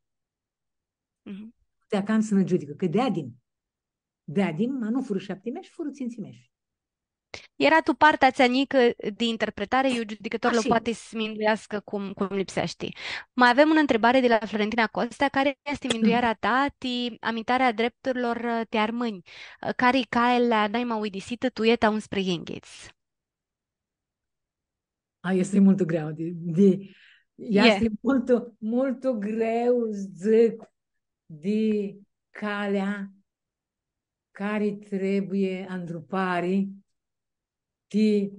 Mhm. Ti acan s-nã giudicã, cã deadim. Deadim, ma nu furã shapti meshi, furã tsintsi meshi. Eara tu partea atsea njicã di interpretari, iu giudicãtorlu poati s-minduiascã cum, cum lipseashti. Ma avem unã ntribari di la Florentina Costea, cari easti minduirea ta ti amintarea a drepturlor, ã, ti armãnj, ã, cari-i calea naima uidisitã tu eta unsprãyinghits? A, easti multu greu di, di, easti multu, multu greu, dzãc, di calea cari trebuie andrupari ti,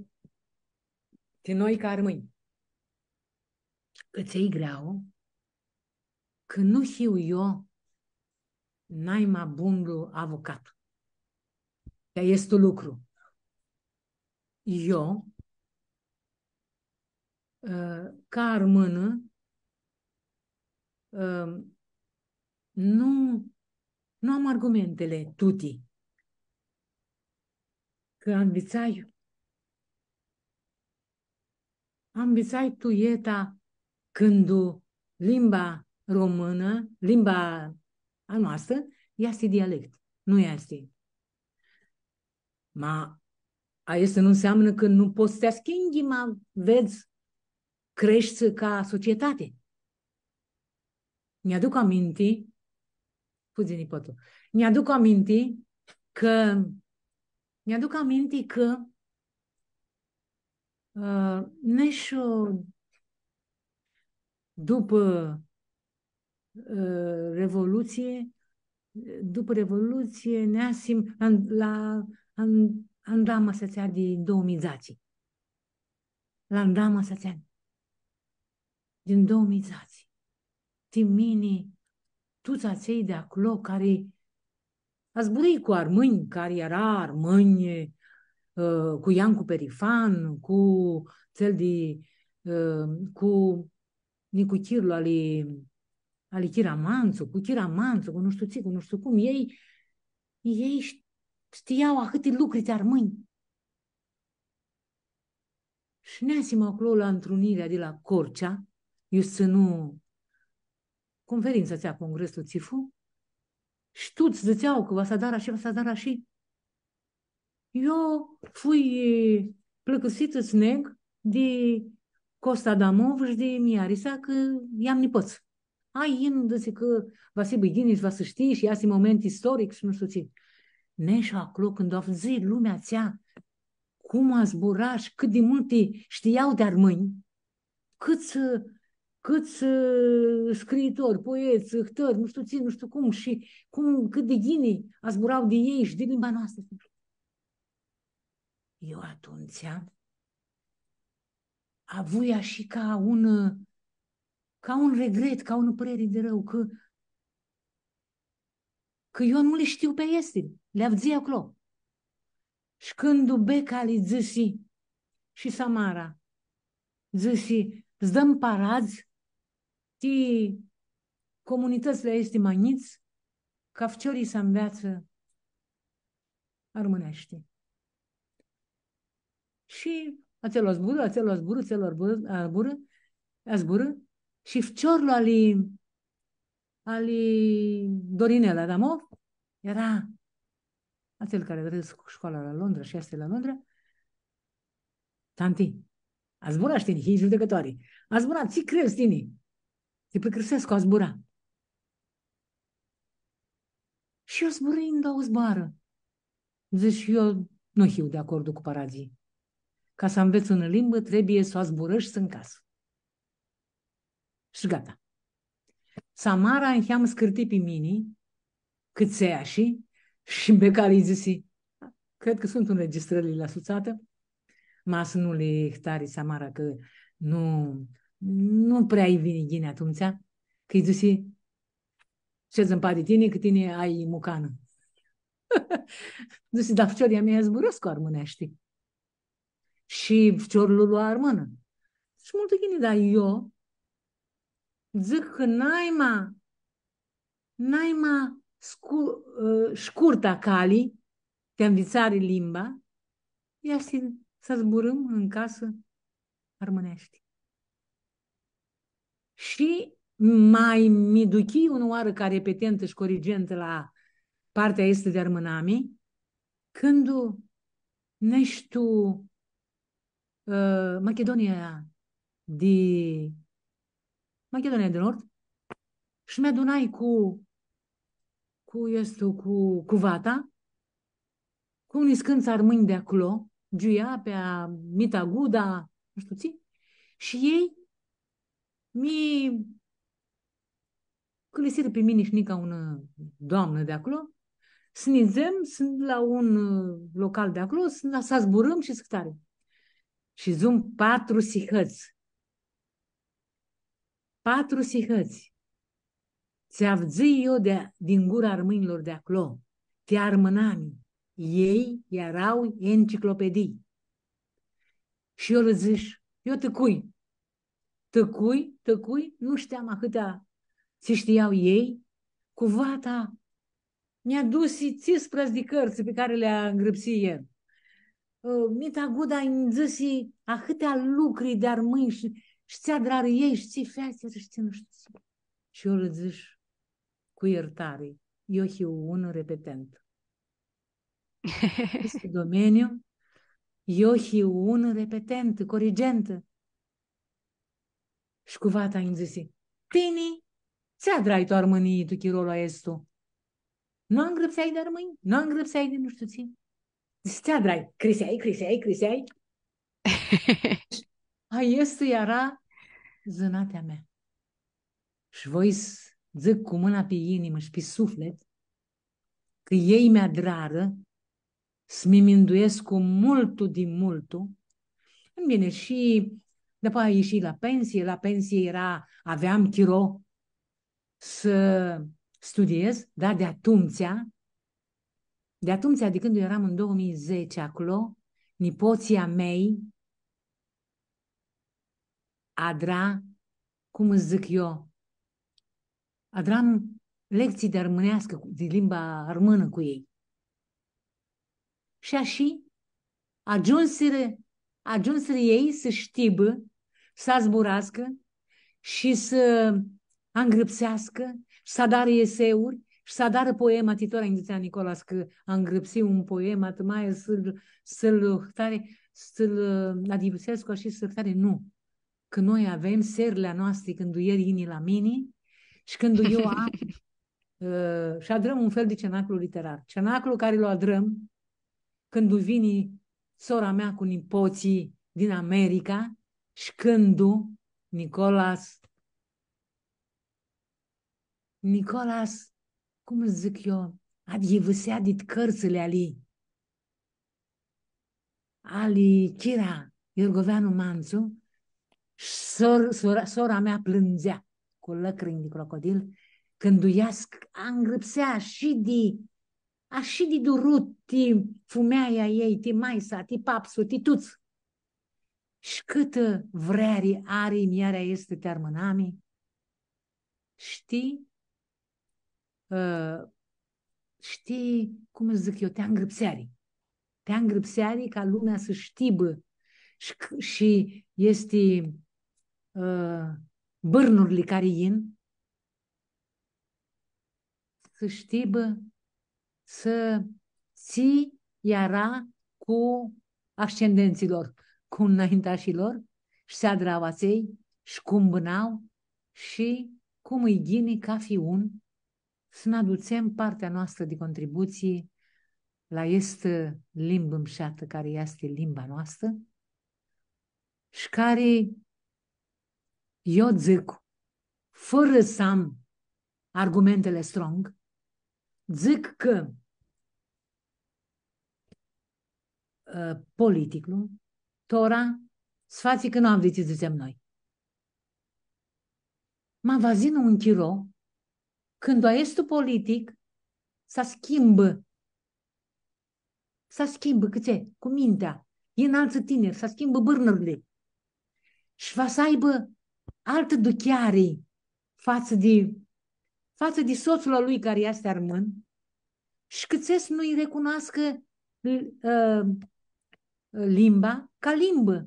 ti noi ca armãnj. Cã tsi-i greu, cã nu hiu io naima bunlu avucat. Cã easti un lucru. Io, ã, ca armãnã, ã, nu, nu am argumentele tuti. Cã anvitsai, anvitsai tu eta cãndu limba românã, limba a noastrã, easti dialect. Nu easti. Ma aestã nu înseamnă cã nu pots s-ti schimbi, ma vedz, creshti ca societati. Nj-aduc aminti, scuzi, nipotul, nj-aduc aminti cã, nj-aduc aminti cã, ã, neshu dupã, ã, Revoluție, dupã Revoluție, neasim la, la, la, la andamasea atsea di doauã mii dzatsi. La andamasea atsea din doauã mii dzatsi. Ti mini, tuts atselj di aclo cari zburãi cu armãnj, cari eara armãnj, ã, cu Iancu Perifan, cu tsel di, ã, cu nicuchirlu ali, ali Chira Mantsu, cu Chira Mantsu, cu nu shtiu tsi, cu nu shtiu cum. Elj, elj sh-, shtia ahãti lucri ti armãnj. Shi neasim aclo la ntrunirea di la Corcea, iu s-tsãnu conferintsa atsea, congreslu tsi fu, shi tuts dzãtsea cã va s-adarã ashi, va s-adarã ashi. Io fui pãlãcãrsitã s-neg di Costa Adamov shi di Miarisa, cã lj-am nipãts. Ai, yin, dzãtsi, cã va s-hibã ghini shi va s-shtii shi easti moment istoric shi nu shtiu tsi. Neshu aclo, cãndu avdzãi lumea atsea, cum zbura shi cãt di multi shtia di armãnj, cãts, cãts, ã, scriitori, poets, ahtãri, nu shtiu tsi, nu shtiu cum, shi cum, cãt di ghini zbura di elj shi di limba noastrã. Io atumtsea avui ashi ca un, ca un regret, ca un pãreri di rãu, cã, cã io nu li shtiu pi aesti, li avdzãi aclo. Shi cãndu Becali dzãsi, shi Samara, dzãsi, s-dãm paradz ti comunitãtsli aesti ma njits, ca ficiorlji s-anveatsã armãneashti. Shi atsel zburã, atsel zburã, atsel zburã, zburã, zburã, shi ficiorlu ali, ali Dorinel Adamov, eara atsel cari adrã sc-, scoala la Londra shi easti la Londra. Tanti, zburãsh tini, hii judecãtoari. Zburã, tsi crezi tini? Ti pãlãcãrsescu, zburã. Shi io zburãi doauã zboarã. Dzãc, io nu hiu di acordu cu paradzlji. Ca s-anvets unã limbã, trebuie s-u zburãshti tu casã. Shi gata. Samara niheamã s-cãrti pi mini, cãtse ashi, shi Becali lji dzãsi, cred cã suntu înregistrările la sutsatã, ma s-nu li ahtari Samara, cã nu, nu prea lji vini ghini atumtsea, cã lji dzãsi, shedz mpadi tini, cã tini ai mucanã. Dzãsi, da, ficiorlji a mei zburãscu armãneashti. Shi ficiorlu lu armãnã. Shi multu ghini, da, io dzãc cã naima, naima scu-, ã, shcurta cali ti anvitsari limba easti s-zburãm tu casã armãneashti. Shi ma mi duchii unã oarã ca repetentã shi corigentã la partea aestã di armãnami, cãndu neshu tu, ã, Machidunia di, Machidunia di Nord, shi mi adunai cu, cu aestu, cu, cu Vata, cu niscãntsã armãnj di aclo, Giuiapea, Mita Guda, nu shtiu tsi, shi elj mi cãlisirã pi mini shi nica unã doamnã di aclo, s-nidzem, s-, la un, ã, local di aclo, s-, s-zburãm shi s-cãtari. Shi dzum patru sihãts. Patru sihãts. Tsi avdzãi io di, din gura armãnjlor di aclo, ti armãnami, elj eara enciclopedii. Shi io lã dzãsh, io tãcui. Tãcui, tãcui, nu shteam ahãtea tsi shtia elj, cu Vata nj-adusi tsisprãdzatsi di cãrtsã pi cari li angrãpsi el. Ã, Mita Guda nj-dzãsi ahãtea lucri di armãnj shi, shi tsi adrarã elj shi tsi featsirã shi tsi nu shtiu tsi. Shi io lã dzãsh, cu ljirtari, io hiu un repetent. Aestu domeniu, io hiu un repetent, corigent. Shi cu Vata nj-dzãsi, tini, tsi adrai tu Armãnii tu chirolu aestu? Nu angrãpseai di armãnj? Nu angrãpseai di nu shtiu tsi? Dzãsi, tsi adrai? Criseai, criseai, criseai? Aestã eara zãnatea mea. Shi voi s-dzãc cu mãna pi inimã shi pi suflet cã elj mi adrarã s-mi minduescu multu di multu. Bine, shi dupã aia ishii la pensie, la pensie eara, aveam chiro s-studiez, da, di atumtsea, di atumtsea, di cãndu eram tu doauã mii dzatsi aclo, nipotslji a mei adra, cum s-dzãc io, adram lectsii di armãneascã, cu, di limba armãnã cu elj. Shi ashi agiumsirã, agiumsirã elj s-shtibã, s-zburascã shi s-angrãpseascã, s-adarã eseuri, s-adarã poema, ti tora nji dzãtsea Nicolas cã angrãpsi un poem, atmai s-lu, s-lu htari, s-lu adyivãsescu shi s-htari, nu. Cã noi avem searli a noastri, cãndu el yini la mini shi cãndu io am, ã, shi adrãm un fel di cenaclu literar. Cenaclu cari lu adrãm cãndu vini sora mea cu nipotslji din America shi cãndu Nicolas, Nicolas, cum s-dzãc io, adyivãsea dit cãrtsãli ali. Ali Chira Iorgoveanu Mantsu, sor-, sora, sora mea plãndzea cu lãcrinj di crocodil, cãndu ea sc-, angrãpsea ashi di, ashi di durut, ti fumealja a ljei, ti maisa, ti papsu, ti tuts. Shi cãtã vreari ari muljearea aestã ti armãnami, shtii, ã, shtii, cum s-dzãc io, ti angrãpseari. Ti angrãpseari ca lumea s-shtibã shi, shi easti, ã, bãrnurli cari yin, s-shtibã s-, tsi eara cu ascendentslji lor, cu nãintashi lor, shi tsi adrau atselj, shi cum bãnau, shi cum ãlj ghini cathi un, s-nã adutsem partea noastrã di contributsii la aestã limbã mshatã cari easti limba noastrã, shi cari, io dzãc, fãrã s-am argumentele strong, dzãc cã, ã, politiclu, tora, s-fatsi cã nu avdi tsi dzãtsem noi. Ma va yinã un chiro, cãndu aestu politic s-schimbã, s-schimbã, cãtse, cu mintea, yin altsã tiniri, s-schimbã bãrnurli. Shi va s-aibã altã aducheari fatsã di, fatsã di sotslu a lui cari easti armãn, shi cãtse s-nu-lj recunoascã, ã, ã, limba, ca limbã,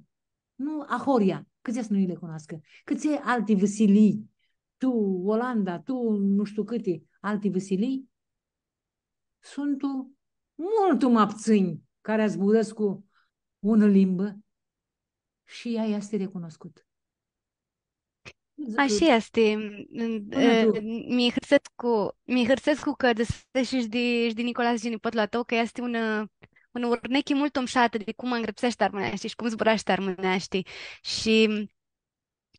nu ahoryea, cãtse s-nu li cunoascã, cãtse alti vãsilii, tu Olanda, tu nu shtiu cãti alti vãsilii, suntu multu ma ptsãnj cari zburãscu unã limbã shi ea easti recunoscutã. Ashi easti. Pãnã tu. Mi hãrsescu, mi hãrsescu cã dzãseshi shi di, shi di Nicolas, shi di nipotlu a tãu, cã easti un, un urnechi multu mushatã di cum angrãpseashti armãneashti shi cum zburashti armãneashti. Shi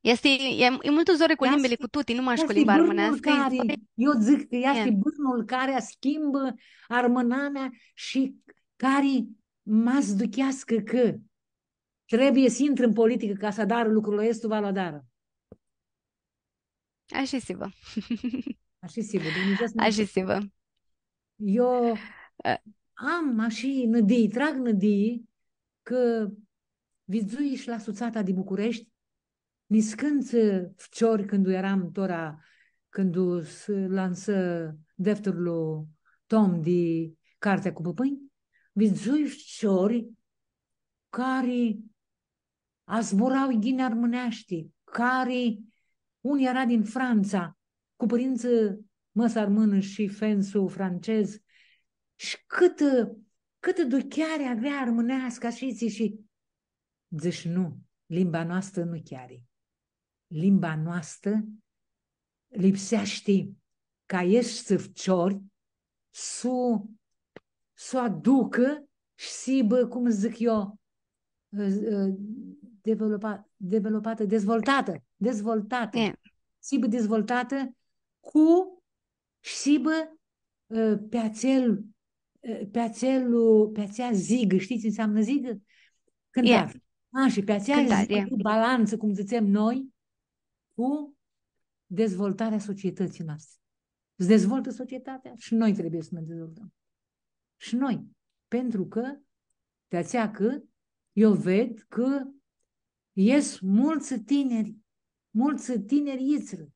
easti, e, e multu zori cu limbili, cu tuti, nu mash cu limba armãneascã. Easti bãrnul cari, eu dzãc cã easti bãrnul cari schimbã armãnamea shi cari ma s-ducheascã cã trebuie s-intrã tu politicã ca s-adarã lucrul aestu, va lu adarã. Ashi s-hibã. Ashi s-hibã, Dumnidzã s-nã... Ashi s-hibã. Eu am ashi nãdii, trag nãdii cã vidzui shi la Sutsata di Bucureshti, niscãntsã ficiori, cãndu earam tora, cãndu s-lansã defturlu tom di Cartea cu pãpãnj, vidzui ficiori cari zbura ghini armãneashti, cari, un eara din Frantsa, cu pãrintsã, mã-sa armãnã shi fensu francez, shi cãtã, cãtã ducheari avea armãneascã, ashi tsi, shi dzãsh, nu, limba noastrã nu cheari. Limba noastrã lipseashti ca aeshti ficiori s-u, s-u aducã shi s-hibã, cum dzãc eu, ã, ã, developa-, developatã, dezvoltatã, dezvoltatã. E. S-hibã dezvoltatã cu, shi s-hibã, ã, pi atsel, ã, pi atsel, pi atsea zigã. Shtii tsi nseamnã zigã? Cãntari. E. A, shi pi atsea zigã, e, balantsã, cum dzãtsem noi, cu dezvoltarea societății noastre. S-dezvoltã societatea shi noi trebuie s-nã dezvoltãm. Shi noi. Pentru cã, di atsea cã eu ved cã ies multsã tiniri, multsã tiniri itrã.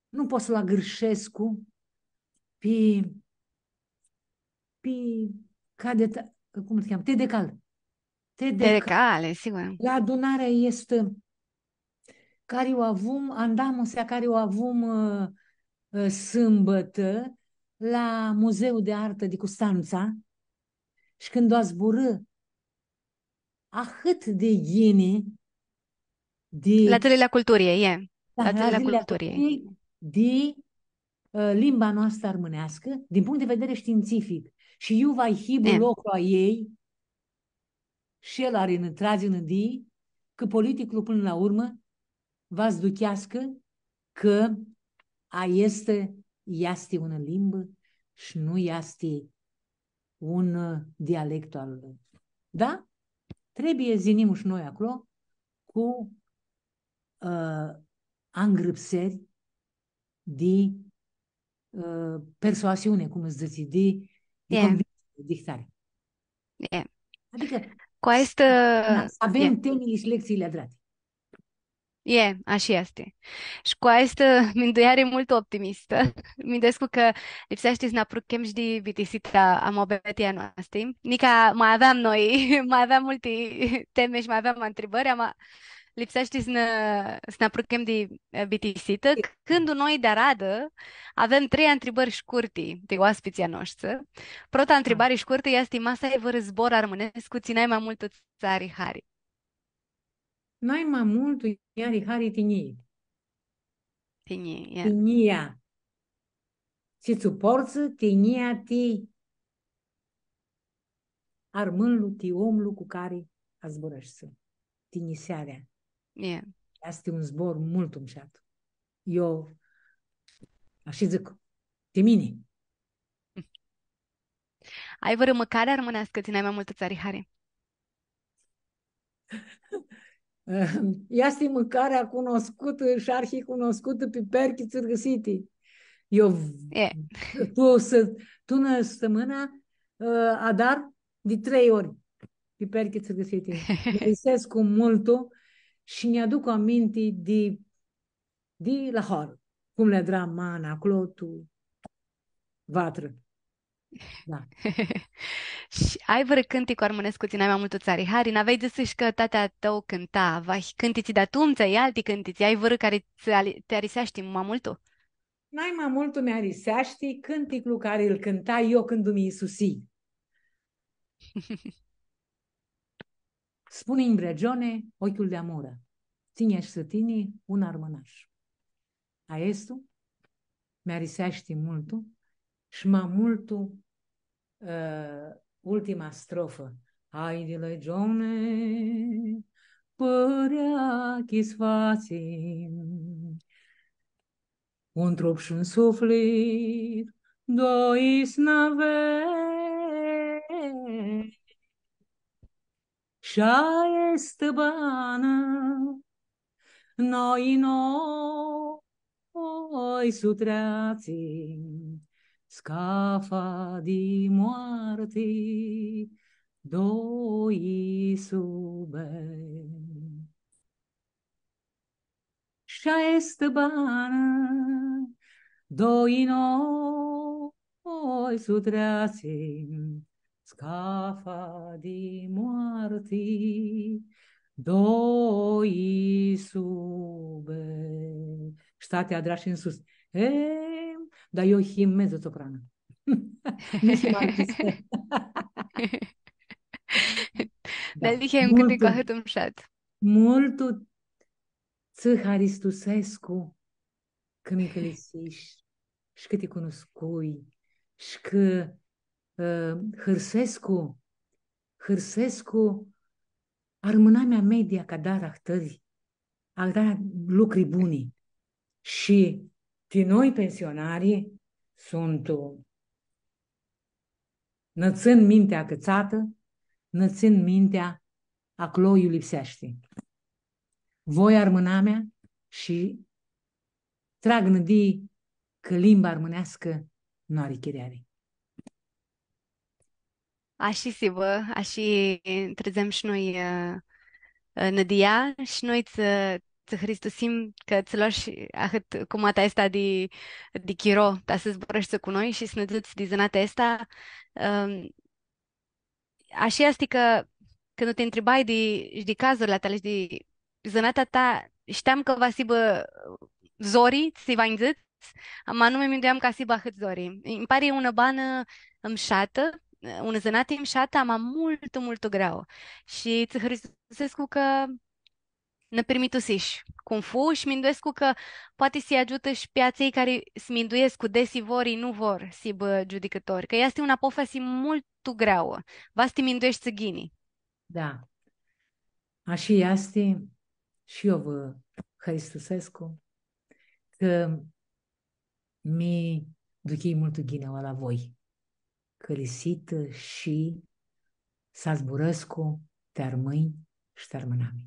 Nu pot s-lu agãrshescu pi, pi, ca di ta-, cum s-cheamã? Tedecal. Tedecal. Tedecal, sigur. La adunarea aestã cari u avum, andamusea cari u avum, ã, ã, sãmbãtã la Muzeul de Artă di Custantsa, shi cãndu zburã ahãt di ghini di... La Zilele a Culturii, e. Da, la Zilele a Culturii, di, ã, limba noastrã armãneascã, din punct de vedere științific. Shi iu va hibã loclu a ljei, shi el ari nã-, tradzi nãdii cã politiclu, pãnã la urmã, va s-ducheascã cã aestã easti unã limbã shi nu easti un, ã, dialect al lui. Da? Trebuie s-yinim shi noi aclo cu, ã, angrãpseri di, ã, persoasiune, cum s-dzãtsi, di, di convingere, di htari. E. Adicã, cu aestã, da, s-avem temili shi lecțiile adrati. E, ashi easti. Shi cu aestã mindueari multu optimistã, minduescu cã lipseashti s-nã apruchem shi di bitisita a muabetii a noastã. Nica ma aveam noi, ma aveam multi temi shi ma aveam ntribãri, ama lipseashti s-nã, s-nã apruchem di, e, bitisitã, cãndu noi di aradã avem trei ntribãri shcurti di oaspitslji a noshtri. Prota ntribari shcurtã easti: ma s-ai vãrã zbor armãnescu tsi nai ma multu tsã ari hari? Nai ma multu nj-ari hari tinjii. Tinjii, e. Tinjia. Tsi tsã portsã tinjia ti armãnlu, ti omlu cu cari zburãshti. Tinjisearea. E. Easti un zbor multu mushat. Eu, ashi dzãc, ti mini. Ai vãrã mãcari armãneascã tsi nai ma multu tsã ari hari? Easti mãcarea cunoscutã shi arhicunoscutã, piperchi tsãrgãsiti. Eu, e, tu s-, tu unã stãmãnã, ã, adar di trei ori piperchi tsãrgãsiti. Mãrisescu multu shi nj-aduc aminti di, di la hoarã, cum li adra mana aclo tu vatrã. Da. Shi ai vãrã cãnticu armãnescu tsi nai ma multu tsã ari hari? N-aveai dzãsã shi cã tati a tãu cãnta, vahi cãntitsi di atumtsea, i alti cãntitsi, ai vãrã cari tsã ali-, ti ariseashti ma multu? Nai ma multu mi ariseashti cãnticlu cari lu cãntai eu cãndu mi isusii. Spuni-nj, Bregione, ochiul di amurã, tsi nj-eshti tini un armãnash. Aestu mi ariseashti multu shi ma multu, ã, ultima strofã. Haidi, Bregione, pãreachi s-fatsim, un trup shi un suflit, doi s-nã avem. Shi aestã banã, noi, noi s-u treatsim, scafa di moarti, doi s-u bem. Shi aestã banã, doi noi s-u treatsim, scafa di moarti, doi s-u bem. Shi tati adrashi nsus. E, dar eu him mezzo-sopranã. Nu shtiu ma artistã. Da. Dar dihi un cãntic multu, ahãt mushat. Multu tsã haristusescu cã mi cãlisish, shi cã ti cunuscui, shi cã, ã, hãrsescu, hãrsescu armãnamea media ca dar ahtãri, a da lucri buni. Shi ti noi pensionari suntu, nã tsãn mintea acãtsatã, nã tsãn mintea aclo iu lipseashti. Voi armãnamea shi trag nãdii cã limba armãneascã nu ari chireari. Ashi s-hibã, ashi trãdzem shi noi, ã, ã, nãdia, shi noi tsã, tsã hãristusim cã tsã loash ahãt cumata aestã di, di chiro, ta s-zburãshti cu noi shi s-nã dzãts di zãnatea aestã. Ãm, ashi easti cã, cãndu ti ntribai di, di cazurli a tali shi di zãnatea ta, shteam cã va s-hibã zori, tsi va nj-dzãts, ama nu mi minduiam cã va s-hibã ahãt zori. Nji pari unã banã mshatã, unã zãnati mshatã, ama multu, multu greauã. Shi tsã hãristusescu cã nã pirmitusish cum fu shi minduescu cã poati s-lji agiutã shi pi atselj cari s-minduescu desi vor i nu vor s-hibã giudicãtori, cã easti unã apofasi multu greauã. Va s-ti mindueshti ghini. Da. Ashi easti, shi eu vã hãristusescu cã mi duchii multu ghini la voi, cãlisitã shi s-zburãscu ti armãnj shi ti armãnami.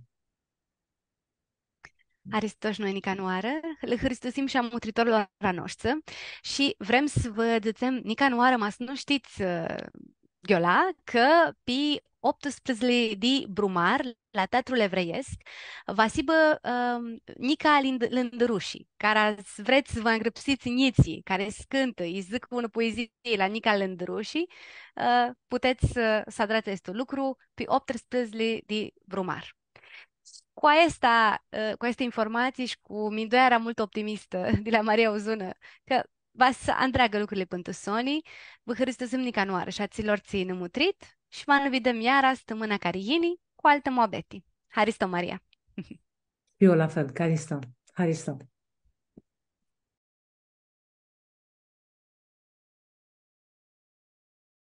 Haristo shi noi nica nãoarã, lã hãristusim shi a mutritorlor a noshtsã shi vrem s-vã dzãtsem nica nãoarã, ma s-nu shtits, ã, ghiola, cã pi optusprãdzatsi di brumar, la Teatrul Evreiesc, va s-hibã, ãm, Nica Lind-, Lãndãrushi, cara s-vrets s-vã ngrãpsits njitslji, cari s-cãntã, lji dzãc unã puizii la Nica Lãndãrushi, ã, putets, ã, s-adrats aestu lucru pi optusprãdzatsi di brumar. Cu aestã, ã, cu aestã informatsii shi cu mindueara multu optimistã di la Maria Uzunã, cã va s-andreagã lucrili pãn tu soni, vã hãristusim nica nãoarã shi atsilor tsi nã mutrit shi va nã videm iara stãmãna cari yini cu altã muabeti. Haristo, Maria! Shi eu la fel, haristo, haristo.